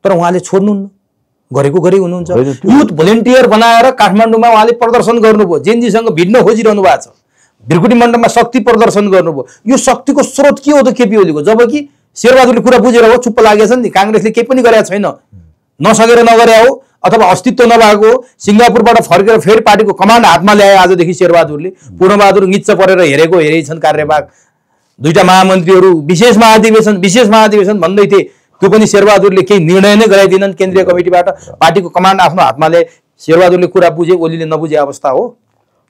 तर उहाँले छोड्नुहुन्न, गरेको गरी हुनुहुन्छ। युथ भोलिन्टियर बनाएर काठमाडौँमा उहाँले प्रदर्शन गर्नुभयो, जेनजीसँग भिड्न खोजिरहनु भएको छ, भिरकुटी मण्डपमा शक्ति प्रदर्शन गर्नुभयो। यो शक्तिको स्रोत के हो त केपी ओलीको? जबकि शेरबहादुरले कुरा बुझेर हो चुप्प लागेछ नि, काङ्ग्रेसले केही पनि गरेको छैन, नसकेर नगरे हो अथवा अस्तित्व नभएको सिङ्गापुरबाट फर्केर फेरि पार्टीको कमान्ड हातमा ल्याए आजदेखि शेरबहादुरले। पूर्णबहादुर निच्च परेर हेरै छन् कार्यभाग। 2टा महामन्त्रीहरू विशेष महाधिवेशन भन्दै थिए, त्यो पनि शेरबहादुरले केही निर्णय नै गराइदिनन् केन्द्रीय कमिटीबाट। पार्टीको कमान्ड आफ्नो हातमा ल्याए। शेरबहादुरले कुरा बुझे, ओलीले नबुझे अवस्था हो।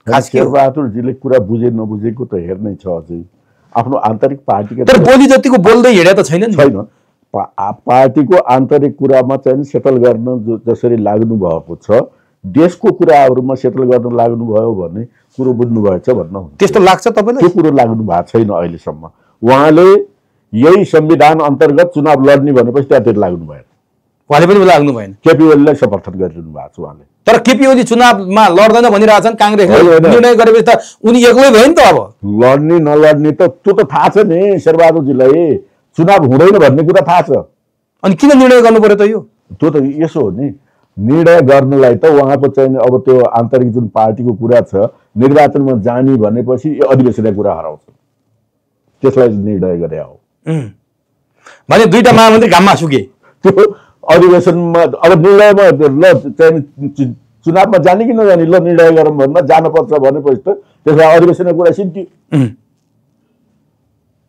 खास शेरबहादुरजीले कुरा बुझे नबुझेको त हेर्नै छ अझै आफ्नो आन्तरिक पार्टीको।
तर बोली जतिको बोल्दै हिँडे त छैन नि।
पार्टीको आन्तरिक कुरामा चाहिँ सेटल गर्न जसरी लाग्नु भएको छ, देशको कुराहरूमा सेटल गर्न लाग्नुभयो भने कुरो बुझ्नुभएछ भन्न
त्यस्तो लाग्छ तपाईँलाई?
त्यो कुरो लाग्नु भएको छैन अहिलेसम्म। उहाँले यही संविधान अन्तर्गत चुनाव लड्ने भनेपछि त्यहाँतिर लाग्नु भएन।
उहाँले पनि लाग्नु भएन।
केपी ओलीलाई समर्थन गरिरहनु भएको छ उहाँले।
तर केपी ओली चुनावमा लड्दैन भनिरहेछन् काङ्ग्रेसले निर्णय गरेपछि त उनी एक्लै भयो नि त। अब
लड्ने नलड्ने त त्यो त थाहा छ नि शेरबहादुरजीलाई, चुनाव हुँदैन भन्ने कुरा थाहा छ।
अनि किन निर्णय गर्नु पर्यो त? यो
त्यो त यसो हो नि, निर्णय गर्नलाई त उहाँको चाहिँ अब त्यो आन्तरिक जुन पार्टीको कुरा छ, निर्वाचनमा जाने भनेपछि यो अधिवेशनको कुरा हराउँछ, त्यसलाई निर्णय गरे हो
भने 2टा महामन्त्री घाममा सुके।
त्यो अधिवेशनमा अब निर्णयमा ल चाहिँ चुनावमा जाने कि नजाने ल निर्णय गरौँ भन्दा जानुपर्छ भनेपछि त त्यसलाई अधिवेशनको कुरा सिन्थ्यो।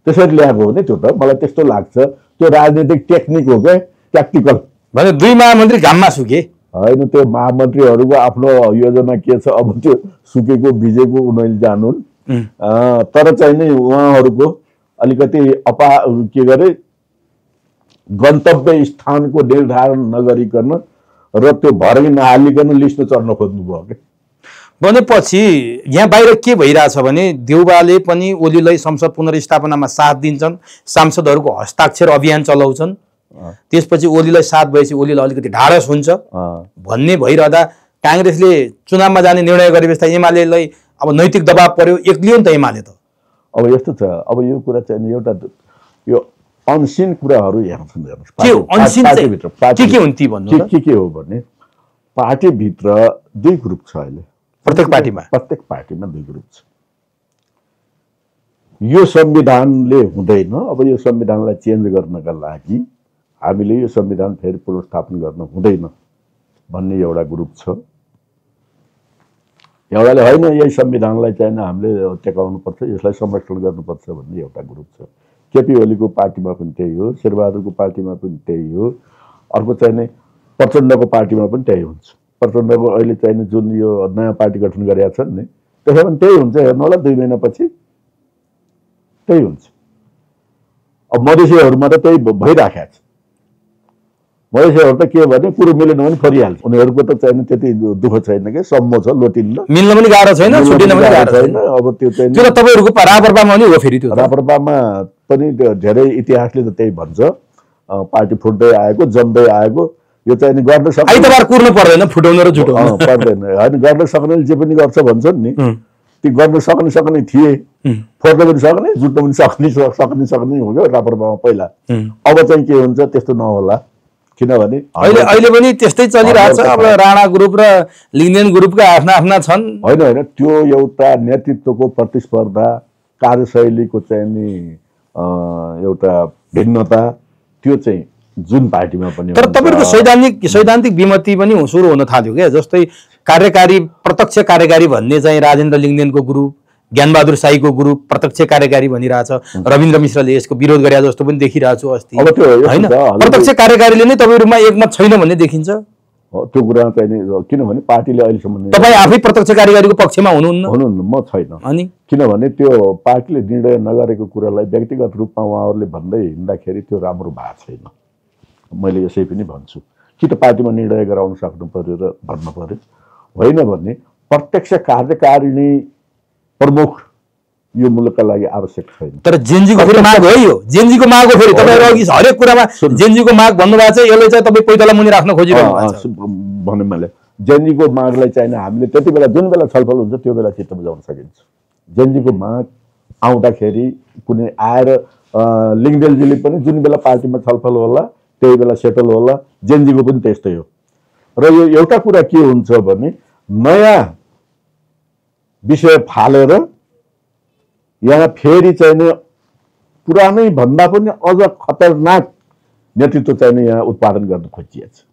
त्यसरी ल्याएको हो नि त्यो त, मलाई त्यस्तो लाग्छ। त्यो राजनीतिक टेक्निक हो क्या, ट्याक्टिकल।
भने 2 महामन्त्री घाममा सुके
होइन, त्यो महामन्त्रीहरूको आफ्नो योजना के छ अब त्यो सुकेको भिजेको उनीहरूले जानुन्। तर चाहिँ नि उहाँहरूको अलिकति के गरे गन्तव्य स्थानको निर्धारण नगरिकन र त्यो भरै नहालिकन लिस्ट चढ्न खोज्नुभयो क्या।
भनेपछि यहाँ बाहिर के भइरहेछ भने देउबाले पनि ओलीलाई संसद पुनर्स्थापनामा साथ दिन्छन्, सांसदहरूको हस्ताक्षर अभियान चलाउँछन्, त्यसपछि ओलीलाई साथ भएपछि ओलीलाई अलिकति ढाडस हुन्छ भन्ने भइरहँदा काङ्ग्रेसले चुनावमा जाने निर्णय गरेपछि त एमालेलाई अब नैतिक दबाव पर्यो, एक्लियो नि त एमाले त।
अब यस्तो छ, अब यो कुरा चाहिँ एउटा यो अनसिन कुराहरू हेर्छन्।
के हो अनसिन? के हुन् ती भन्नु?
के हो भने पार्टीभित्र दुई ग्रुप छ अहिले,
प्रत्येक पार्टीमा दुई ग्रुप छ। यो संविधानले हुँदैन, अब यो संविधानलाई चेन्ज गर्नका लागि हामीले यो संविधान फेरि पुनर्स्थापन गर्न हुँदैन भन्ने एउटा ग्रुप छ। एउटाले होइन यही संविधानलाई चाहिँ हामीले टेकाउनुपर्छ, यसलाई संरक्षण गर्नुपर्छ भन्ने एउटा ग्रुप छ। केपी ओलीको पार्टीमा पनि त्यही हो, शेरबहादुरको पार्टीमा पनि त्यही हो, अर्को चाहिँ प्रचण्डको पार्टीमा पनि त्यही हुन्छ। प्रचण्डको अहिले चाहिँ जुन यो नयाँ पार्टी गठन गरेका छन् नि, त्यसमा पनि त्यही हुन्छ। हेर्नु होला 2 महिनापछि त्यही हुन्छ। अब मधेसीहरूमा त त्यही भइराखेको छ। मधेसीहरू त के भने कुरो मिलेन भने फरिहाल्छ। उनीहरूको त चाहिँ त्यति दुःख छैन कि सम्म छ, लोटिन्न, मिल्न पनि गाह्रो छैन, छुटिन पनि गाह्रो छैन। अब त्यो चाहिँ त्यो तपाईहरुको राप्रपामा पनि हो। फेरि त्यो राप्रपामा पनि धेरै इतिहासले त त्यही भन्छ, पार्टी फुट्दै आएको, जम्दै आएको। यो चाहिँ गर्न सक्छ, आइतबार कुर्नु पर्दैन, फुटाउन र जुटाउन पर्दैन। हैन, गर्न सक्नेले जे पनि गर्छ भन्छन् नि, ती गर्न सक्ने थिए, फोड्न पनि सक्ने, जुट्न पनि सक्ने हो क्या राप्रपामा पहिला। अब चाहिँ के हुन्छ त्यस्तो नहोला, किनभने अहिले पनि त्यस्तै चलिरहेछ। अब राणा ग्रुप र लिङ्गदेन ग्रुपका आफ्ना छन्। होइन, त्यो एउटा नेतृत्वको प्रतिस्पर्धा, कार्यशैलीको चाहिँ नि एउटा भिन्नता, त्यो चाहिँ जुन पार्टीमा पनि। तर तपाईहरुको सैद्धान्तिक विमति पनि सुरु हुन थाल्यो क्या। जस्तै कार्यकारी, प्रत्यक्ष कार्यकारी भन्ने चाहिँ राजेन्द्र लिङ्गदेनको ग्रुप, ज्ञानबहादुर शाहीको ग्रुप प्रत्यक्ष कार्यकारी भनिरहेछ। रविन्द्र मिश्रले यसको विरोध गरे जस्तो पनि देखिरहेको छु अस्ति। हैन, प्रत्यक्ष कार्यकारीले नै तपाईहरुमा एकमत छैन भन्ने देखिन्छ। त्यो कुरा चाहिँ किनभने पार्टीले अहिलेसम्म, तपाई आफै प्रत्यक्ष कार्यकारीको पक्षमा हुनुहुन्न? म छैन। अनि किनभने त्यो पार्टीले निर्णय नगरेको कुरालाई व्यक्तिगत रूपमा उहाँहरूले भन्दै हिँड्दाखेरि त्यो राम्रो भएको छैन। मैले यसै पनि भन्छु कि त पार्टीमा निर्णय गराउन सक्नु पर्यो र भन्न पर्यो, होइन भने प्रत्यक्ष कार्यकारिणी प्रमुख यो मुलुकका लागि आवश्यक छैन। तर जेनजीको फेरि माग हो, यो जेनजीको माग हो। फेरि तपाईहरु अघि हरेक कुरामा जेनजीको माग भन्नुभएको छ, यसले चाहिँ तपाई पैताला मुनि राख्न खोजिरहेको छ भने मैले जेनजीको मागलाई चाहिँ हामीले त्यति बेला जुन बेला छलफल हुन्छ त्यो बेला चित्त बुझाउन सकिन्छ। जेनजीको माग आउँदाखेरि कुनै आएर लिङ्गदेनजीले पनि जुन बेला पार्टीमा छलफल होला त्यही बेला सेटल होला, जेनजीको पनि त्यस्तै हो। र यो एउटा कुरा के हुन्छ भने नयाँ विषय फालेर यहाँ फेरि चाहिँ पुरानै भन्दा पनि अझ खतरनाक नेतृत्व चाहिँ यहाँ उत्पादन गर्न खोजिएको छ।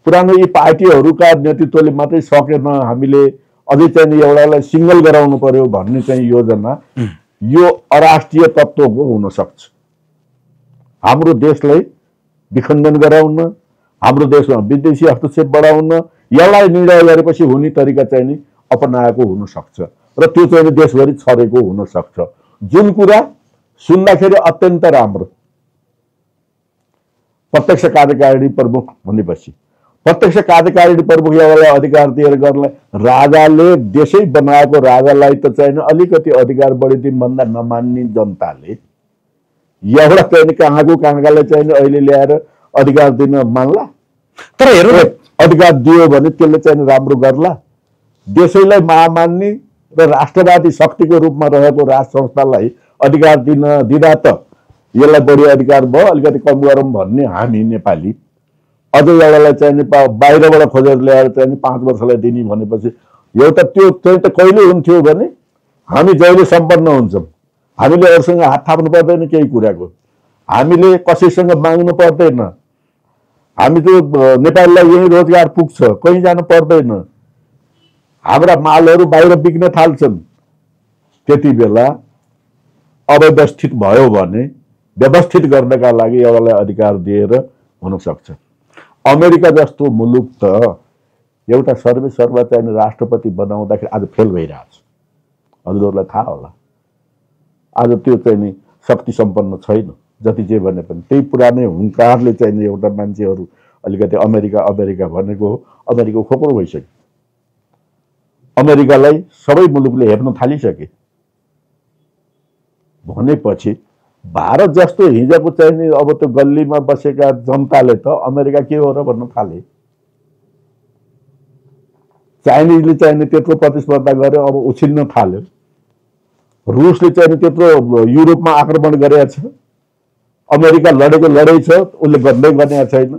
पुरानो यी पार्टीहरूका नेतृत्वले मात्रै सकेन, हामीले अझै चाहिँ एउटालाई सिङ्गल गराउनु पर्यो भन्ने चाहिँ योजना यो अराष्ट्रिय तत्त्वको हुन सक्छ। हाम्रो देशलाई विखण्डन गराउन, हाम्रो देशमा विदेशी हस्तक्षेप बढाउन एउटा निर्णय गरेपछि हुने तरिका चाहिँ नि अपनाएको हुन सक्छ र त्यो चाहिँ देशभरि छरेको हुन सक्छ। जुन कुरा सुन्दाखेरि अत्यन्त राम्रो, प्रत्यक्ष कार्यकारिणी प्रमुख भनेपछि प्रत्यक्ष कार्यकारिणी प्रमुख एउटालाई अधिकार दिएर गर्नलाई राजाले देशै बनाएको राजालाई त चाहिँ अलिकति अधिकार बढी दिन भन्दा नमान्ने जनताले एउटा चाहिँ कहाँकालाई चाहिँ अहिले ल्याएर अधिकार दिन मान्ला। तर हेर्नु, अधिकार दियो भने त्यसले चाहिँ राम्रो गर्ला। देशैलाई महामान्ने र राष्ट्रवादी शक्तिको रूपमा रहेको राज संस्थालाई अधिकार दिँदा त यसलाई बढी अधिकार भयो, अलिकति कम गरौँ भन्ने हामी नेपाली अझै एउटालाई चाहिँ बाहिरबाट खोजेर ल्याएर चाहिँ 5 वर्षलाई दिने भनेपछि एउटा त्यो चाहिँ त कहिले हुन्थ्यो भने हामी जहिले सम्पन्न हुन्छौँ, हामीले अरूसँग हात थाप्नु पर्दैन केही कुराको, हामीले कसैसँग माग्नु पर्दैन, हामी त्यो नेपाललाई यही रोजगार पुग्छ, कहीँ जानु पर्दैन, हाम्रा मालहरू बाहिर बिक्न थाल्छन्। त्यति बेला अव्यवस्थित भयो भने व्यवस्थित गर्नका लागि एउटालाई अधिकार दिएर हुन सक्छ। अमेरिका जस्तो मुलुक त एउटा सर्वोच्च चाहिँ राष्ट्रपति बनाउँदाखेरि आज फेल भइरहेछ। हजुरहरूलाई थाहा होला, आज त्यो चाहिँ नि शक्ति सम्पन्न छैन। जति जे भने पनि त्यही पुरानै हुङ्कारले चाहिँ एउटा मान्छेहरू अलिकति अमेरिका भनेको हो, अमेरिका खोक्रो भइसक्यो। अमेरिकालाई सबै मुलुकले हेर्न थालिसके भनेपछि भारत जस्तो हिजोको चाहिँ अब त्यो गल्लीमा बसेका जनताले त अमेरिका के हो र भन्न थाले। चाइनिजले चाहिँ त्यत्रो प्रतिस्पर्धा गर्यो, अब उछिन्न थाल्यो। रुसले चाहिँ त्यत्रो युरोपमा आक्रमण गरेको छ, अमेरिका लडेको लडाइँ छ, उसले गर्दै गर्ने छैन।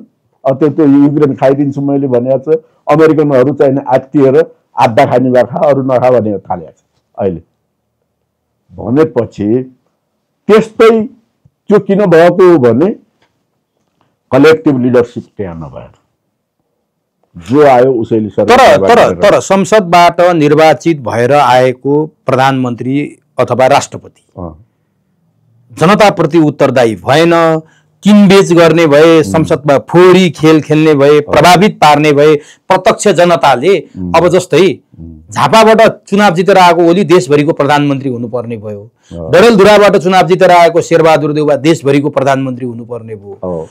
त्यो युक्रेन खाइदिन्छु मैले भनेको छ। अमेरिकनहरू चाहिँ आत्तिएर आधा खाने भए खा, अरू नखा भने थालेको छ अहिले। भनेपछि त्यस्तै त्यो किन भएको हो भने कलेक्टिभ लिडरसिप त्यहाँ नभएर जो आयो उसैले
तर संसदबाट निर्वाचित भएर आएको प्रधानमन्त्री अथवा राष्ट्रपति जनताप्रति उत्तरदायी भएन, किनबेच गर्ने भए, संसदमा फोहोरी खेल खेल्ने भए, प्रभावित पार्ने भए। प्रत्यक्ष जनताले अब जस्तै झापाबाट चुनाव जितेर आएको ओली देशभरिको प्रधानमन्त्री हुनुपर्ने भयो, डडेलधुराबाट चुनाव जितेर आएको शेरबहादुर देउवा देशभरिको प्रधानमन्त्री हुनुपर्ने भयो,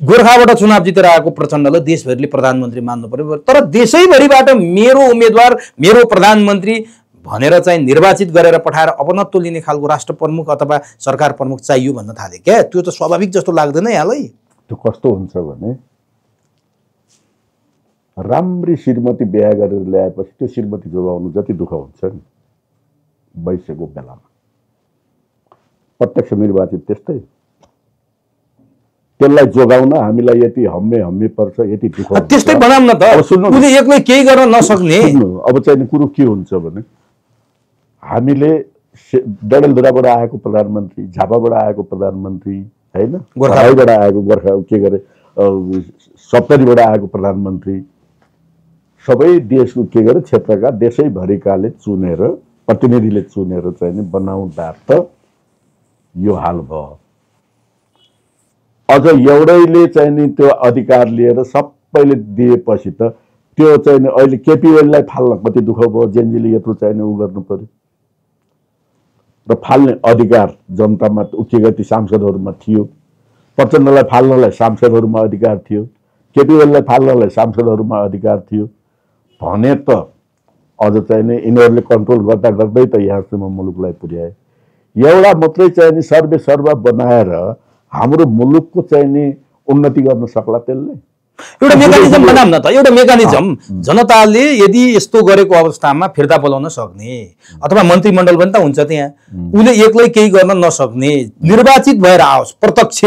गोर्खाबाट चुनाव जितेर आएको प्रचण्डलाई देशभरिले प्रधानमन्त्री मान्नु पर्यो। तर देशैभरिबाट मेरो उम्मेदवार मेरो प्रधानमन्त्री भनेर चाहिँ निर्वाचित गरेर पठाएर अपनत्व लिने खालको राष्ट्र प्रमुख अथवा सरकार प्रमुख चाहियो भन्न थाले क्या। त्यो त स्वाभाविक जस्तो लाग्दैन यहाँलाई?
त्यो कस्तो हुन्छ भने राम्री श्रीमती बिहा गरेर ल्याएपछि त्यो श्रीमती जोगाउनु जति दुःख हुन्छ नि वैश्यको बेलामा, प्रत्यक्ष निर्वाचित त्यस्तै। त्यसलाई जोगाउन हामीलाई यति हम्मे पर्छ, यति दुःख
त्यस्तै बनाउन न त। उले एक्लै केही गर्न नसक्ने।
अब चाहिँ कुरो के हुन्छ भने हामीले डडेलधुराबाट आएको प्रधानमन्त्री, झापाबाट आएको प्रधानमन्त्री हैन, गोर्खाबाट आएको गोर्खा के गरे सप्तरीबाट आएको प्रधानमन्त्री सबै देशको के गरे क्षेत्रका देशैभरिकाले चुनेर प्रतिनिधिले चुनेर चाहिँ बनाउँदा त यो हाल भयो। अझ एउटैले चाहिँ नि त्यो अधिकार लिएर सबैले दिएपछि त त्यो चाहिँ अहिले केपी ओलीलाई फाल्न कति दुःख भयो। जेनजीले यत्रो चाहिँ उ गर्नु पर्यो र फाल्ने अधिकार जनतामा के गति सांसदहरूमा थियो। प्रचण्डलाई फाल्नलाई सांसदहरूमा अधिकार थियो, केपी ओलीलाई फाल्नलाई सांसदहरूमा अधिकार थियो भने त अझ चाहिँ नि यिनीहरूले कन्ट्रोल गर्दा गर्दै त यहाँसम्म मुलुकलाई पुर्याए। एउटा मात्रै चाहिँ नि सर्वे सर्वा बनाएर हाम्रो मुलुकको चाहिँ नि उन्नति गर्न सक्ला त्यसले?
एउटा मेकानिजम बनाऊँ न त। एउटा मेकानिजम जनताले यदि यस्तो गरेको अवस्थामा फिर्ता बोलाउन सक्ने अथवा मन्त्रीमण्डल पनि त हुन्छ त्यहाँ, उले एक्लै केही गर्न नसक्ने, निर्वाचित भएर आओस् प्रत्यक्ष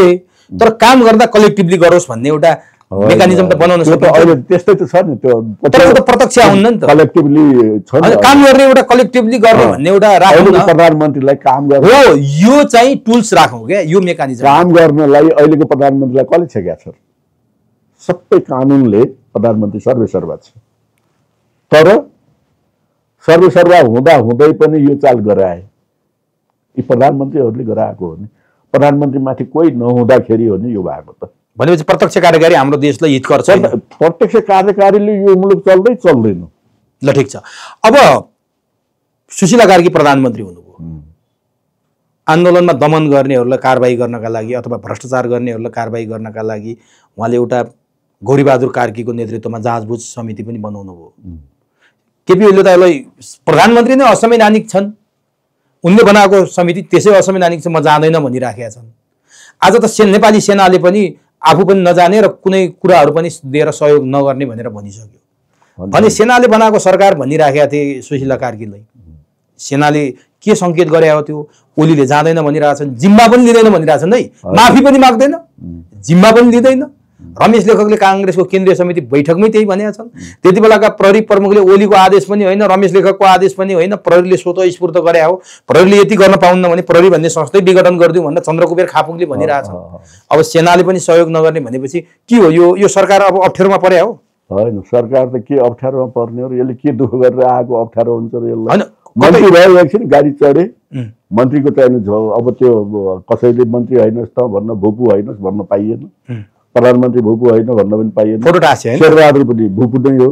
तर काम गर्दा कलेक्टिभली गरोस् भन्ने एउटा मेकानिजम त बनाउन सक्छ।
अहिले त्यस्तै त छ नि, त्यो
तर प्रत्यक्ष आउन्न नि त।
कलेक्टिभली छ नि,
काम गर्ने एउटा कलेक्टिभली गर्ने भन्ने एउटा राखौँ न।
प्रधानमन्त्रीलाई काम गर्ने
हो, यो चाहिँ टुल्स राखौँ क्या। यो मेकानिजम
काम गर्नलाई अहिलेको प्रधानमन्त्रीलाई कसले छेकेको छ? सबै कानुनले प्रधानमन्त्री सर्वेसर्वा छ। तर सर्वेसर्वा हुँदा हुँदै पनि यो चाल गराए। यी प्रधानमन्त्रीहरूले गराएको हो नि। प्रधानमन्त्रीमाथि कोही नहुँदाखेरि हो नि यो भएको त।
भनेपछि प्रत्यक्ष कार्यकारी हाम्रो देशलाई हितकर छ।
प्रत्यक्ष कार्यकारीले यो मुलुक चल्दैन।
ल ठिक छ। अब सुशीला कार्की प्रधानमन्त्री हुनुभयो, आन्दोलनमा दमन गर्नेहरूलाई कारबाही गर्नका लागि अथवा भ्रष्टाचार गर्नेहरूलाई कारबाही गर्नका लागि उहाँले एउटा गौरीबहादुर कार्कीको नेतृत्वमा जाँचबुझ समिति पनि बनाउनु भयो। केपी ओलीले त यसलाई प्रधानमन्त्री नै असंवैधानिक छन्, उनले बनाएको समिति त्यसै असंवैधानिक छ, म जाँदैन भनिराखेका छन्। आज त नेपाली सेनाले पनि आफू पनि नजाने र कुनै कुराहरू पनि दिएर सहयोग नगर्ने भनेर भनिसक्यो। भने सेनाले बनाएको सरकार भनिराखेका थिए सुशीला कार्कीलाई। सेनाले के सङ्केत गरे हो? त्यो ओलीले जाँदैन भनिरहेछन्, जिम्मा पनि लिँदैन भनिरहेछन् है, माफी पनि माग्दैन, जिम्मा पनि लिँदैन। रमेश लेखकले काङ्ग्रेसको केन्द्रीय समिति बैठकमै त्यही भनेका छन्। त्यति बेलाका प्रहरी प्रमुखले ओलीको आदेश पनि होइन, रमेश लेखकको आदेश पनि होइन, प्रहरीले स्वतःस्फूर्त गरे हो। प्रहरीले यति गर्न पाउन्न भने प्रहरी भन्ने संस्थै विघटन गरिदिउँ भनेर चन्द्रकुबेर खापुङले भनिरहेछन्। अब सेनाले पनि सहयोग नगर्ने भनेपछि के हो? यो सरकार अब अप्ठ्यारोमा परे हो?
होइन, सरकार त के अप्ठ्यारोमा पर्ने हो? यसले के दुःख गरेर आएको अप्ठ्यारो हुन्छ र यसलाई? मन्त्री भयो, एकछिन गाडी चढे, मन्त्रीको चाहिँ अब त्यो कसैले मन्त्री होइनस् त भन्न, भुपू होइनस् भन्न पाइएन, प्रधानमन्त्री भुपू होइन भन्न पनि पाइएन। शेरबहादुर पनि भुपू नै हो।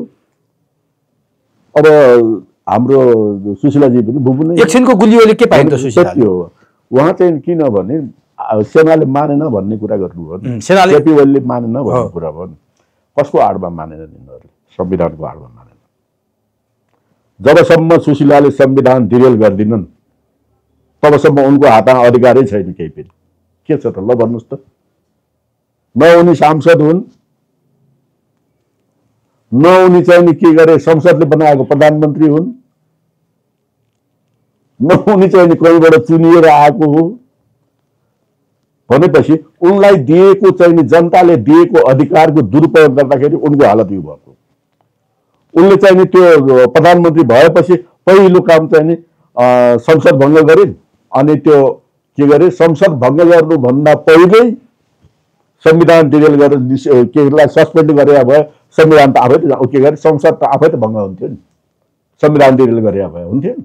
अब हाम्रो सुशीलाजी पनि भुपू नै।
एकछिनको गुलियोले के पाइन्छ सुशीलाले?
हो उहाँ चाहिँ किनभने सेनाले मानेन भन्ने कुरा गर्नुभयो नि,
सेनाले
केपी ओलीले मानेन भन्ने कुरा भयो नि। कसको आडमा मानेन यिनीहरूले? संविधानको आडमा मानेन। जबसम्म सुशीलाले संविधान डिरेल गर्दिनन् तबसम्म उनको हातमा अधिकारै छैन केही पनि। के छ त? ल भन्नुहोस् त। न उनी सांसद हुन्, न उनी चाहिँ के गरे संसदले बनाएको प्रधानमन्त्री हुन्, न उनी चाहिँ कहीँबाट चुनिएर आएको हो। भनेपछि उनलाई दिएको चाहिँ नि जनताले दिएको अधिकारको दुरुपयोग गर्दाखेरि उनको हालत यो भएको। उनले चाहिँ नि त्यो प्रधानमन्त्री भएपछि पहिलो काम चाहिँ नि संसद भङ्ग गरिन्। अनि त्यो के गरे, संसद भङ्ग गर्नुभन्दा पहिल्यै संविधान डिरेल गरेर केलाई सस्पेन्ड गरे भए संविधान त आफै के गरे, संसद त आफै त भङ्ग हुन्थ्यो नि। संविधान डिरेल गरे भए हुन्थ्यो नि,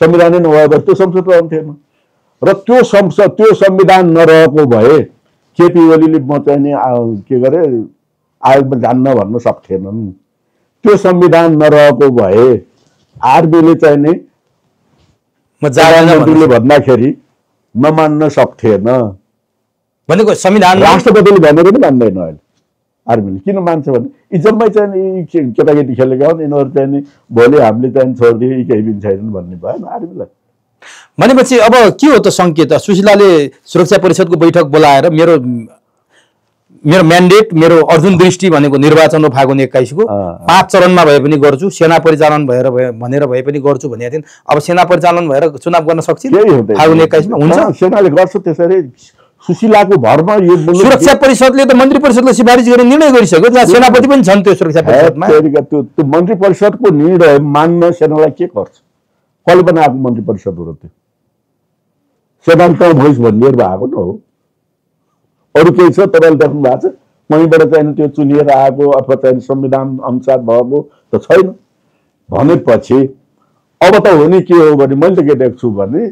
संविधानै नभए त्यो संसद रहन्थेन। र त्यो संविधान नरहेको भए केपी ओलीले म चाहिँ नि के गरे आयोगमा जान्न भन्न सक्थेनन्। त्यो संविधान नरहेको भए आर्मीले चाहिँ नि प्रधानमन्त्रीले भन्दाखेरि नमान्न सक्थेन
भनेको संविधान
राष्ट्रपतिले भनेर पनि मान्दैन अहिले आर्मीले। किन मान्छ भने इज्जतमै चाहिँ केटाकेटी खेलेका हुन्, यिनीहरू चाहिँ नि भोलि हामीले चाहिँ छोडिदिए केही पनि छैनन् भन्ने भएन आर्मीलाई।
भनेपछि अब के हो त सङ्केत? सुशीलाले सुरक्षा परिषदको बैठक बोलाएर मेरो म्यान्डेट, मेरो अर्जुन दृष्टि भनेको निर्वाचन हो फागुन 21 को 5 चरणमा भए पनि गर्छु, सेना परिचालन भनेर भए पनि गर्छु भनेका थिइन्। अब सेना परिचालन भएर चुनाव गर्न सक्छिन् फागुन 21 मा? हुन्छ,
सेनाले गर्छ। त्यसरी सुशीलाको भरमा यो
सुरक्षा परिषदले त मन्त्री परिषदलाई सिफारिस गर्ने निर्णय गरिसक्यो, जहाँ सेनापति पनि छन् त्यो सुरक्षा परिषदमा।
त्यो मन्त्री परिषदको निर्णय मान्न सेनालाई के गर्छ? कसले बनाएको मन्त्री परिषद हो र त्यो? सेना त भोइस भनिदिएर भएको न हो। अरू केही छ तपाईँले देख्नु भएको छ? कहीँबाट चाहिँ त्यो चुनिएर आएको अथवा चाहिँ संविधान अनुसार भएको त छैन। भनेपछि अब त हो नि के हो भने मैले त के देख्छु भने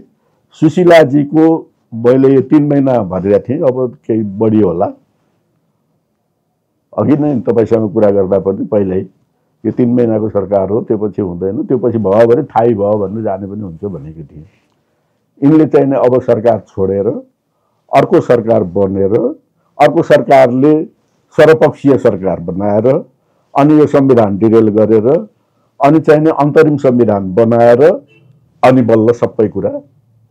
सुशीलाजीको मैले 3 महिना भनेको थिएँ, अब केही बढी होला। अघि नै तपाईँसँग कुरा गर्दा पनि पहिल्यै यो 3 महिनाको सरकार हो, त्यो पछि हुँदैन, त्यो पछि भयो भने थाहै भयो भन्नु जाने पनि हुन्छ भनेको थिएँ। यिनले चाहिँ अब सरकार छोडेर अर्को सरकार बनेर अर्को सरकारले सर्वपक्षीय सरकार बनाएर अनि यो संविधान डिरेल गरेर अनि चाहिँ अन्तरिम संविधान बनाएर अनि बल्ल सबै कुरा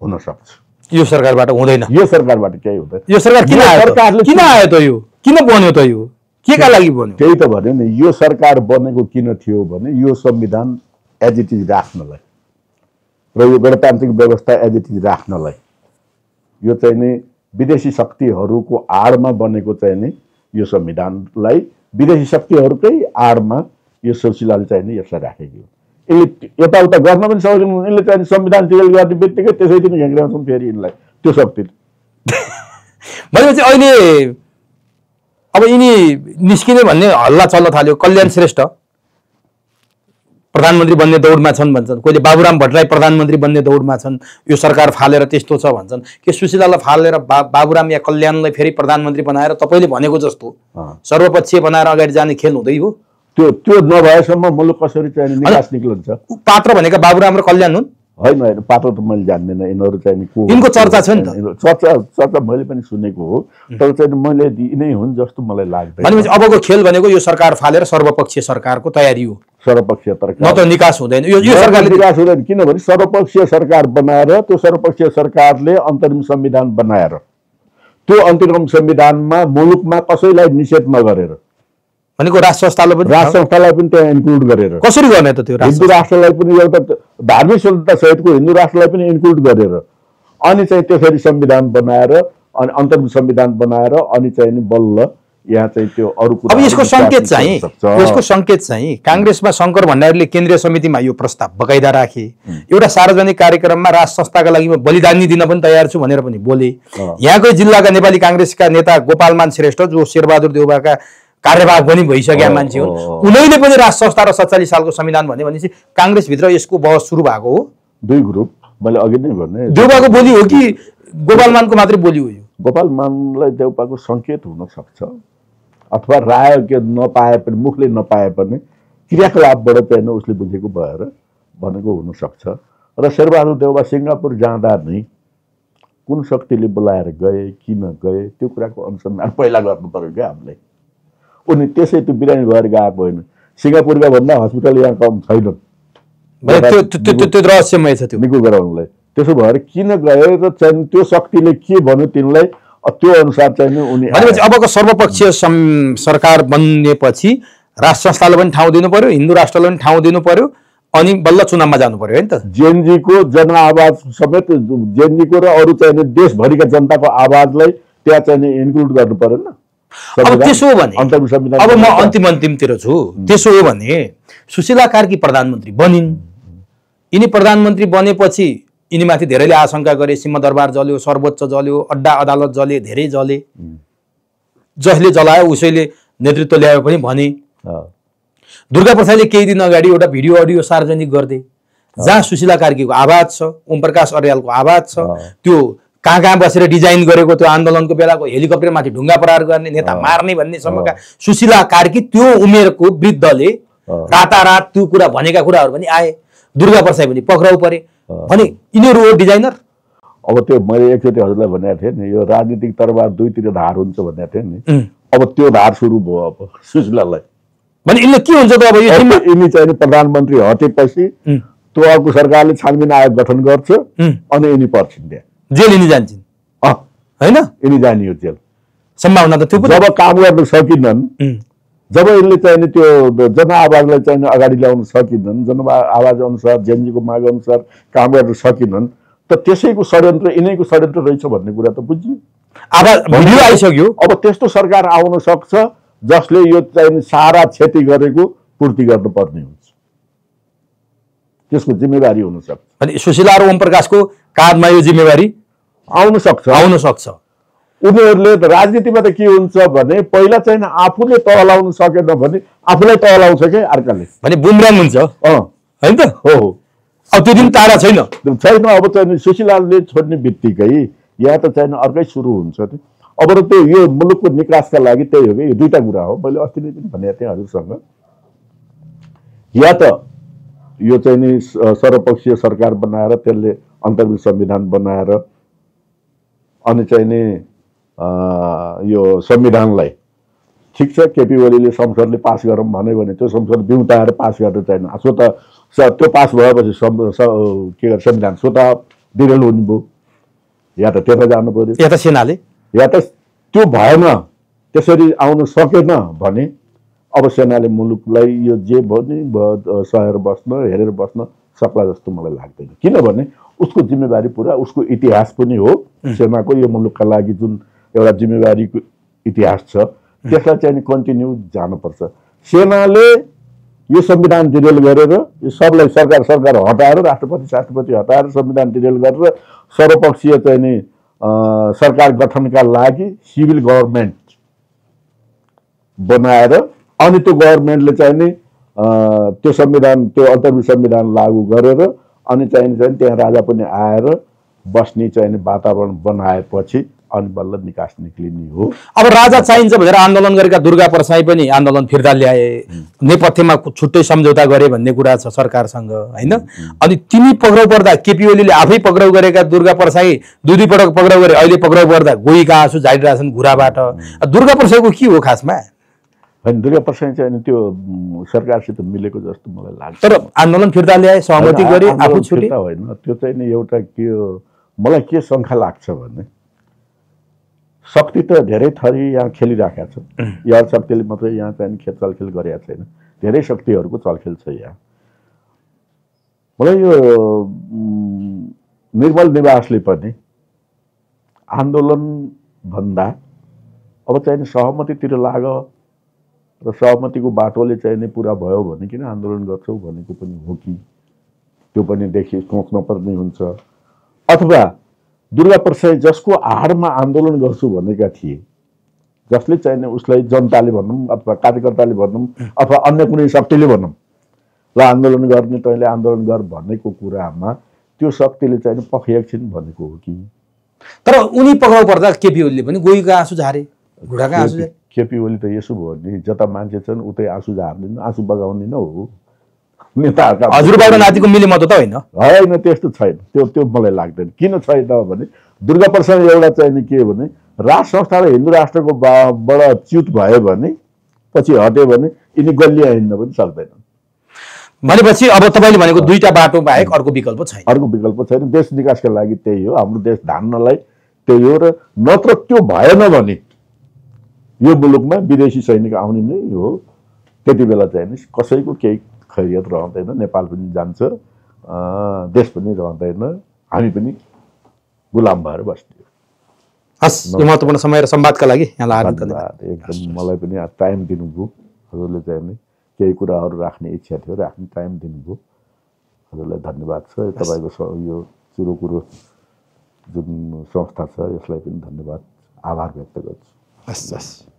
हुन सक्छ।
यो सरकारबाट हुँदैन,
यो सरकारबाट केही हुँदैन।
यो सरकार किन आयो त? यो किन बन्यो त? यो के का लागि बन्यो?
त्यही त भन्यो नि, यो सरकार बनेको किन थियो भने यो संविधान एज इट इज राख्नलाई र यो गणतान्त्रिक व्यवस्था एज इट इज राख्नलाई यो चाहिँ नि विदेशी शक्तिहरूको आडमा बनेको चाहिँ नि यो संविधानलाई विदेशी शक्तिहरूकै आडमा यो सुशीलाले चाहिँ नि यसलाई राखेको हो। यिनले यताउता गर्न पनि सक्दैन। यिनले चाहिँ संविधान डिरेल गर्ने बित्तिकै त्यसै पनि झ्याङ्ग्राउँछन् फेरि यिनलाई त्यो शक्तिले।
भनेपछि अहिले अब यिनी निस्किने भन्ने हल्ला चल्न थाल्यो। कल्याण श्रेष्ठ प्रधानमन्त्री बन्ने दौडमा छन् भन्छन्, कोहीले बाबुराम भट्टराई प्रधानमन्त्री बन्ने दौडमा छन्, यो सरकार फालेर त्यस्तो छ भन्छन्। के सुशीलालाई फालेर बाबुराम या कल्याणलाई फेरि प्रधानमन्त्री बनाएर तपाईँले भनेको जस्तो सर्वपक्षीय बनाएर अगाडि जाने खेल हुँदै हो?
त्यो नभएसम्म मुलुक कसरी चाहिँ निकास निक्लन्छ?
पात्र भनेका बाबुराम र कल्याण हुन्?
होइन, पात्र त मैले जान्दिनँ। यिनीहरू चाहिँ
यिनको चर्चा छ नि त।
चर्चा मैले पनि सुनेको हो, तर चाहिँ मैले यिनै हुन् जस्तो मलाई लाग्दैन।
भनेपछि अबको खेल भनेको यो सरकार फालेर सर्वपक्षीय सरकारको तयारी हो।
सर्वपक्षीय सरकार
न त निकास हुँदैन, यो सरकारले
निकास हुँदैन। किनभने सर्वपक्षीय सरकार बनाएर त्यो सर्वपक्षीय सरकारले अन्तरिम संविधान बनाएर त्यो अन्तरिम संविधानमा मुलुकमा कसैलाई निषेध नगरेर
भनेको राष्ट्र
संस्थालाई पनि त्यहाँ इन्क्लुड गरेर
कसरी गर्ने त? त्यो
हिन्दू राष्ट्रलाई पनि एउटा धार्मिक स्वतन्त्रता सहितको हिन्दू राष्ट्रलाई पनि इन्क्लुड गरेर अनि चाहिँ त्यसरी संविधान बनाएर अनि अन्तरिम संविधान बनाएर अनि चाहिँ नि बल्ल यहाँ चाहिँ त्यो अरू कुरा।
अब यसको सङ्केत चाहिँ काङ्ग्रेसमा शङ्कर भण्डारीले केन्द्रीय समितिमा यो प्रस्ताव बकाइदा राखे। एउटा सार्वजनिक कार्यक्रममा राज संस्थाका लागि म बलिदानी दिन पनि तयार छु भनेर पनि बोले। यहाँकै जिल्लाका नेपाली काङ्ग्रेसका नेता गोपालमान श्रेष्ठ जो शेरबहादुर देउबाका कार्यवाहक पनि भइसकेका मान्छे हुन्, उनीहरूले पनि राज संस्था र 47 सालको संविधान भन्ने भनेपछि काङ्ग्रेसभित्र यसको बहस सुरु भएको हो।
दुई ग्रुप मैले अघि नै भने
देउबाको बोली हो कि गोपालमानको मात्रै बोली हो? यो
गोपालमानलाई देउबाको सङ्केत हुन सक्छ अथवा राय के नपाए पनि मुखले नपाए पनि क्रियाकलापबाट चाहिँ उसले बुझेको भएर भनेको हुनसक्छ। र शेरबहादुर देउबा सिङ्गापुर जाँदा नै कुन शक्तिले बोलाएर गए, किन गए, त्यो कुराको अनुसन्धान पहिला गर्नु पर्यो क्या हामीले। उनी त्यसै त्यो बिरामी भएर गएको होइन। सिङ्गापुरका भन्दा हस्पिटल यहाँ कम छैनन्,
त्यो रहस्यमय छ त्यो
निको गराउनलाई। त्यसो भएर किन गए र चाहिँ त्यो शक्तिले के भन्यो तिनलाई त्यो अनुसार चाहिँ उनी
भनेपछि अबको सर्वपक्षीय सरकार बन्नेपछि राष्ट्र संस्थालाई पनि ठाउँ दिनु पर्यो, हिन्दू राष्ट्रलाई पनि ठाउँ दिनु पर्यो अनि बल्ल चुनावमा जानु पर्यो हैन त।
जेएनजीको जनआवाज समेत जेएनजीको र अरू चाहिँ देशभरिका जनताको आवाजलाई त्यहाँ चाहिँ इन्क्लुड गर्नु पर्यो न।
अब त्यसो हो भने
अन्तरिम संविधान
अब म अन्तिमतिर छु। त्यसो हो भने सुशीला कार्की प्रधानमन्त्री बनिन्। यिनी प्रधानमन्त्री बनेपछि यिनीमाथि धेरैले आशंका गरे सिंहदरबार जल्यो, सर्वोच्च जल्यो, अड्डा अदालत जले, धेरै जले। जसले जलायो उसैले नेतृत्व ल्यायो पनि भने। दुर्गा प्रसादले केही दिन अगाडि एउटा भिडियो अडियो सार्वजनिक गर्दै जहाँ सुशीला कार्कीको आवाज छ, ओमप्रकाश अर्यालको आवाज छ, त्यो कहाँ बसेर डिजाइन गरेको त्यो आन्दोलनको बेलाको हेलिकप्टरमाथि ढुङ्गा प्रहार गर्ने, नेता मार्ने भन्ने सम्मका सुशीला कार्की त्यो उमेरको वृद्धले रातारात त्यो कुरा भनेका कुराहरू पनि आए। दुर्गा प्रसाद पनि पक्राउ परे भने यिनीहरू हो डिजाइनर।
अब त्यो मैले एकचोटि हजुरलाई भनेको थिएँ नि, यो राजनीतिक तरबार दुईतिर धार हुन्छ भनेको थिएँ नि। अब त्यो धार सुरु भयो अब सुशीलालाई
भने यिनले के हुन्छ त अब
यिनी चाहिँ प्रधानमन्त्री हटेपछि त्यो अर्को सरकारले छानबिन आयोग गठन गर्छ अनि यिनी पर्छिन् त्यहाँ
जेल यिनी जान्छन् हैन।
यिनी जाने हो जेल
सम्भावना त थियो।
जब काम गर्न सकिनन्, जब यिनले चाहिँ त्यो जनआवाजलाई चाहिँ अगाडि ल्याउन सकिनन्, जनआवाज अनुसार जेएनजीको माग अनुसार काम गर्न सकिनन्, त त्यसैको षड्यन्त्र यिनैको षड्यन्त्र रहेछ भन्ने कुरा त बुझ्यो।
आवाज भिडियो आइसक्यो।
अब त्यस्तो सरकार आउन सक्छ जसले यो चाहिँ सारा क्षति गरेको पूर्ति गर्नुपर्ने हुन्छ, त्यसको जिम्मेवारी हुन सक्छ।
अनि सुशीला र ओमप्रकाशको काँधमा यो जिम्मेवारी
आउन सक्छ। उनीहरूले राजनीतिमा त के हुन्छ भने पहिला चाहिँ आफूले तह लाउन सकेन भने आफूलाई तह लाउँछ क्या अर्काले,
भने बुमराङ हुन्छ हैन त।
हो
अब त्यो दिन तारा छैन।
अब चाहिँ सुशीलाले छोड्ने बित्तिकै यहाँ त चाहिँ अर्कै सुरु हुन्छ नि। अब र त्यो यो मुलुकको निकासका लागि त्यही हो कि यो दुईटा कुरा हो। मैले अस्ति नै पनि भनेको थिएँ हजुरसँग, या त यो चाहिँ नि सर्वपक्षीय सरकार बनाएर त्यसले अन्तर्गत संविधान बनाएर अनि चाहिँ नि यो संविधानलाई ठिक छ केपी ओलीले संसदले पास गरौँ भन्यो भने त्यो संसद बिउताएर पास गरेर चाहिँ त्यो पास भएपछि के गर्छ संविधान स्वतः डिरेल हुने भयो। या त त्यता जानु पर्यो,
या त सेनाले,
या त त्यो भएन त्यसरी आउन सकेन भने अब सेनाले मुलुकलाई यो जे भयो नि सहेर बस्न हेरेर बस्न सक्ला जस्तो मलाई लाग्दैन। किनभने उसको जिम्मेवारी पुरा उसको इतिहास पनि हो। सेनाको यो मुलुकका लागि जुन एउटा जिम्मेवारीको इतिहास छ त्यसलाई चाहिँ कन्टिन्यू जानुपर्छ। सेनाले यो संविधान डिरेल गरेर यो सबलाई सरकार हटाएर राष्ट्रपति हटाएर संविधान डिरेल गरेर सर्वपक्षीय चाहिँ नि सरकार गठनका लागि सिभिल गभर्मेन्ट बनाएर अनि त्यो गभर्मेन्टले चाहिँ नि त्यो संविधान त्यो अन्तर्गत संविधान लागू गरेर अनि चाहिँ त्यहाँ राजा पनि आएर बस्ने चाहिँ वातावरण बनाएपछि अनि बल्ल निकास निक्लिने हो।
अब राजा चाहिन्छ भनेर आन्दोलन गरेका दुर्गा प्रसाई पनि आन्दोलन फिर्ता ल्याए, नेपथ्यमा छुट्टै सम्झौता गरे भन्ने कुरा छ सरकारसँग हैन। अनि तिमी पक्राउ पर्दा केपी ओलीले आफै पक्राउ गरेका दुर्गा प्रसाई दुई पटक पक्राउ गरे, अहिले पक्राउ पर्दा गोहीका आँसु झाडिरहेछन् घुराबाट। दुर्गा प्रसाईको के हो खासमा?
होइन, दुर्गा प्रसाई चाहिँ त्यो सरकारसित मिलेको जस्तो मलाई लाग्छ।
तर आन्दोलन फिर्ता ल्याए, सहमति गरे, आफू छुटे
होइन। त्यो चाहिँ नि एउटा के मलाई के शङ्का लाग्छ भने शक्ति त धेरै थरी यहाँ खेलिराखेका छ। यहाँ शक्तिले मात्रै यहाँ चाहिँ चलखेल गरेका छैन, धेरै शक्तिहरूको चलखेल छ यहाँ। मलाई यो निर्मल निवासले पनि आन्दोलन भन्दा अब चाहिँ सहमतितिर लाग र सहमतिको बाटोले चाहिँ नि पुरा भयो भने किन आन्दोलन गर्छौ भनेको पनि हो कि त्यो पनि सोच्न पर्ने हुन्छ। अथवा दुर्गा प्रसाई जसको आडमा आन्दोलन गर्छु भनेका थिए, जसले चाहिँ उसलाई जनताले भनौँ अथवा कार्यकर्ताले भनौँ अथवा अन्य कुनै शक्तिले भनौँ ल आन्दोलन गर्ने तैँले आन्दोलन गर भनेको कुरामा त्यो शक्तिले चाहिँ पखेक छिन् भनेको हो कि।
तर उनी पक्राउ पर्दा केपी ओलीले पनि गोहीको आँसु झारे, घुँडाका आँसु झारे।
केपी ओली त यसो भयो नि, जता मान्छे छन् उतै आँसु झार्दैन, आँसु बगाउने न हो नेताहरूका।
हजुरबाबु नातिको मिले मत त होइन?
होइन, त्यस्तो छैन। त्यो मलाई लाग्दैन। किन छैन भने दुर्गा प्रसाद एउटा चाहिँ नि के भने राज संस्था र हिन्दू राष्ट्रको बाट च्युत भयो भने पछि हट्यो भने यिनी गल्लिया हिँड्न पनि सक्दैनन्।
भनेपछि अब तपाईँले भनेको दुईटा बाटो बाहेक अर्को विकल्प छैन।
अर्को विकल्प छैन। देश विकासका लागि त्यही हो, हाम्रो देश धान्नलाई त्यही हो। र नत्र त्यो भएन भने यो मुलुकमा विदेशी सैनिक आउने नै हो। त्यति बेला चाहिँ कसैको केही खैरियत रहँदैन, नेपाल पनि जान्छ, देश पनि रहँदैन, हामी पनि गुलाम भएर बस्ने।
हस्, यो महत्त्वपूर्ण समय र संवादका लागि यहाँलाई हार्दिक धन्यवाद।
एकदम मलाई पनि टाइम दिनुभयो हजुरले चाहिँ नि, केही कुराहरू राख्ने इच्छा थियो, राख्ने टाइम दिनुभयो, हजुरलाई धन्यवाद छ। तपाईँको यो चुरो कुरो जुन संस्था छ यसलाई पनि धन्यवाद, आभार व्यक्त गर्छु।
हस् हस्।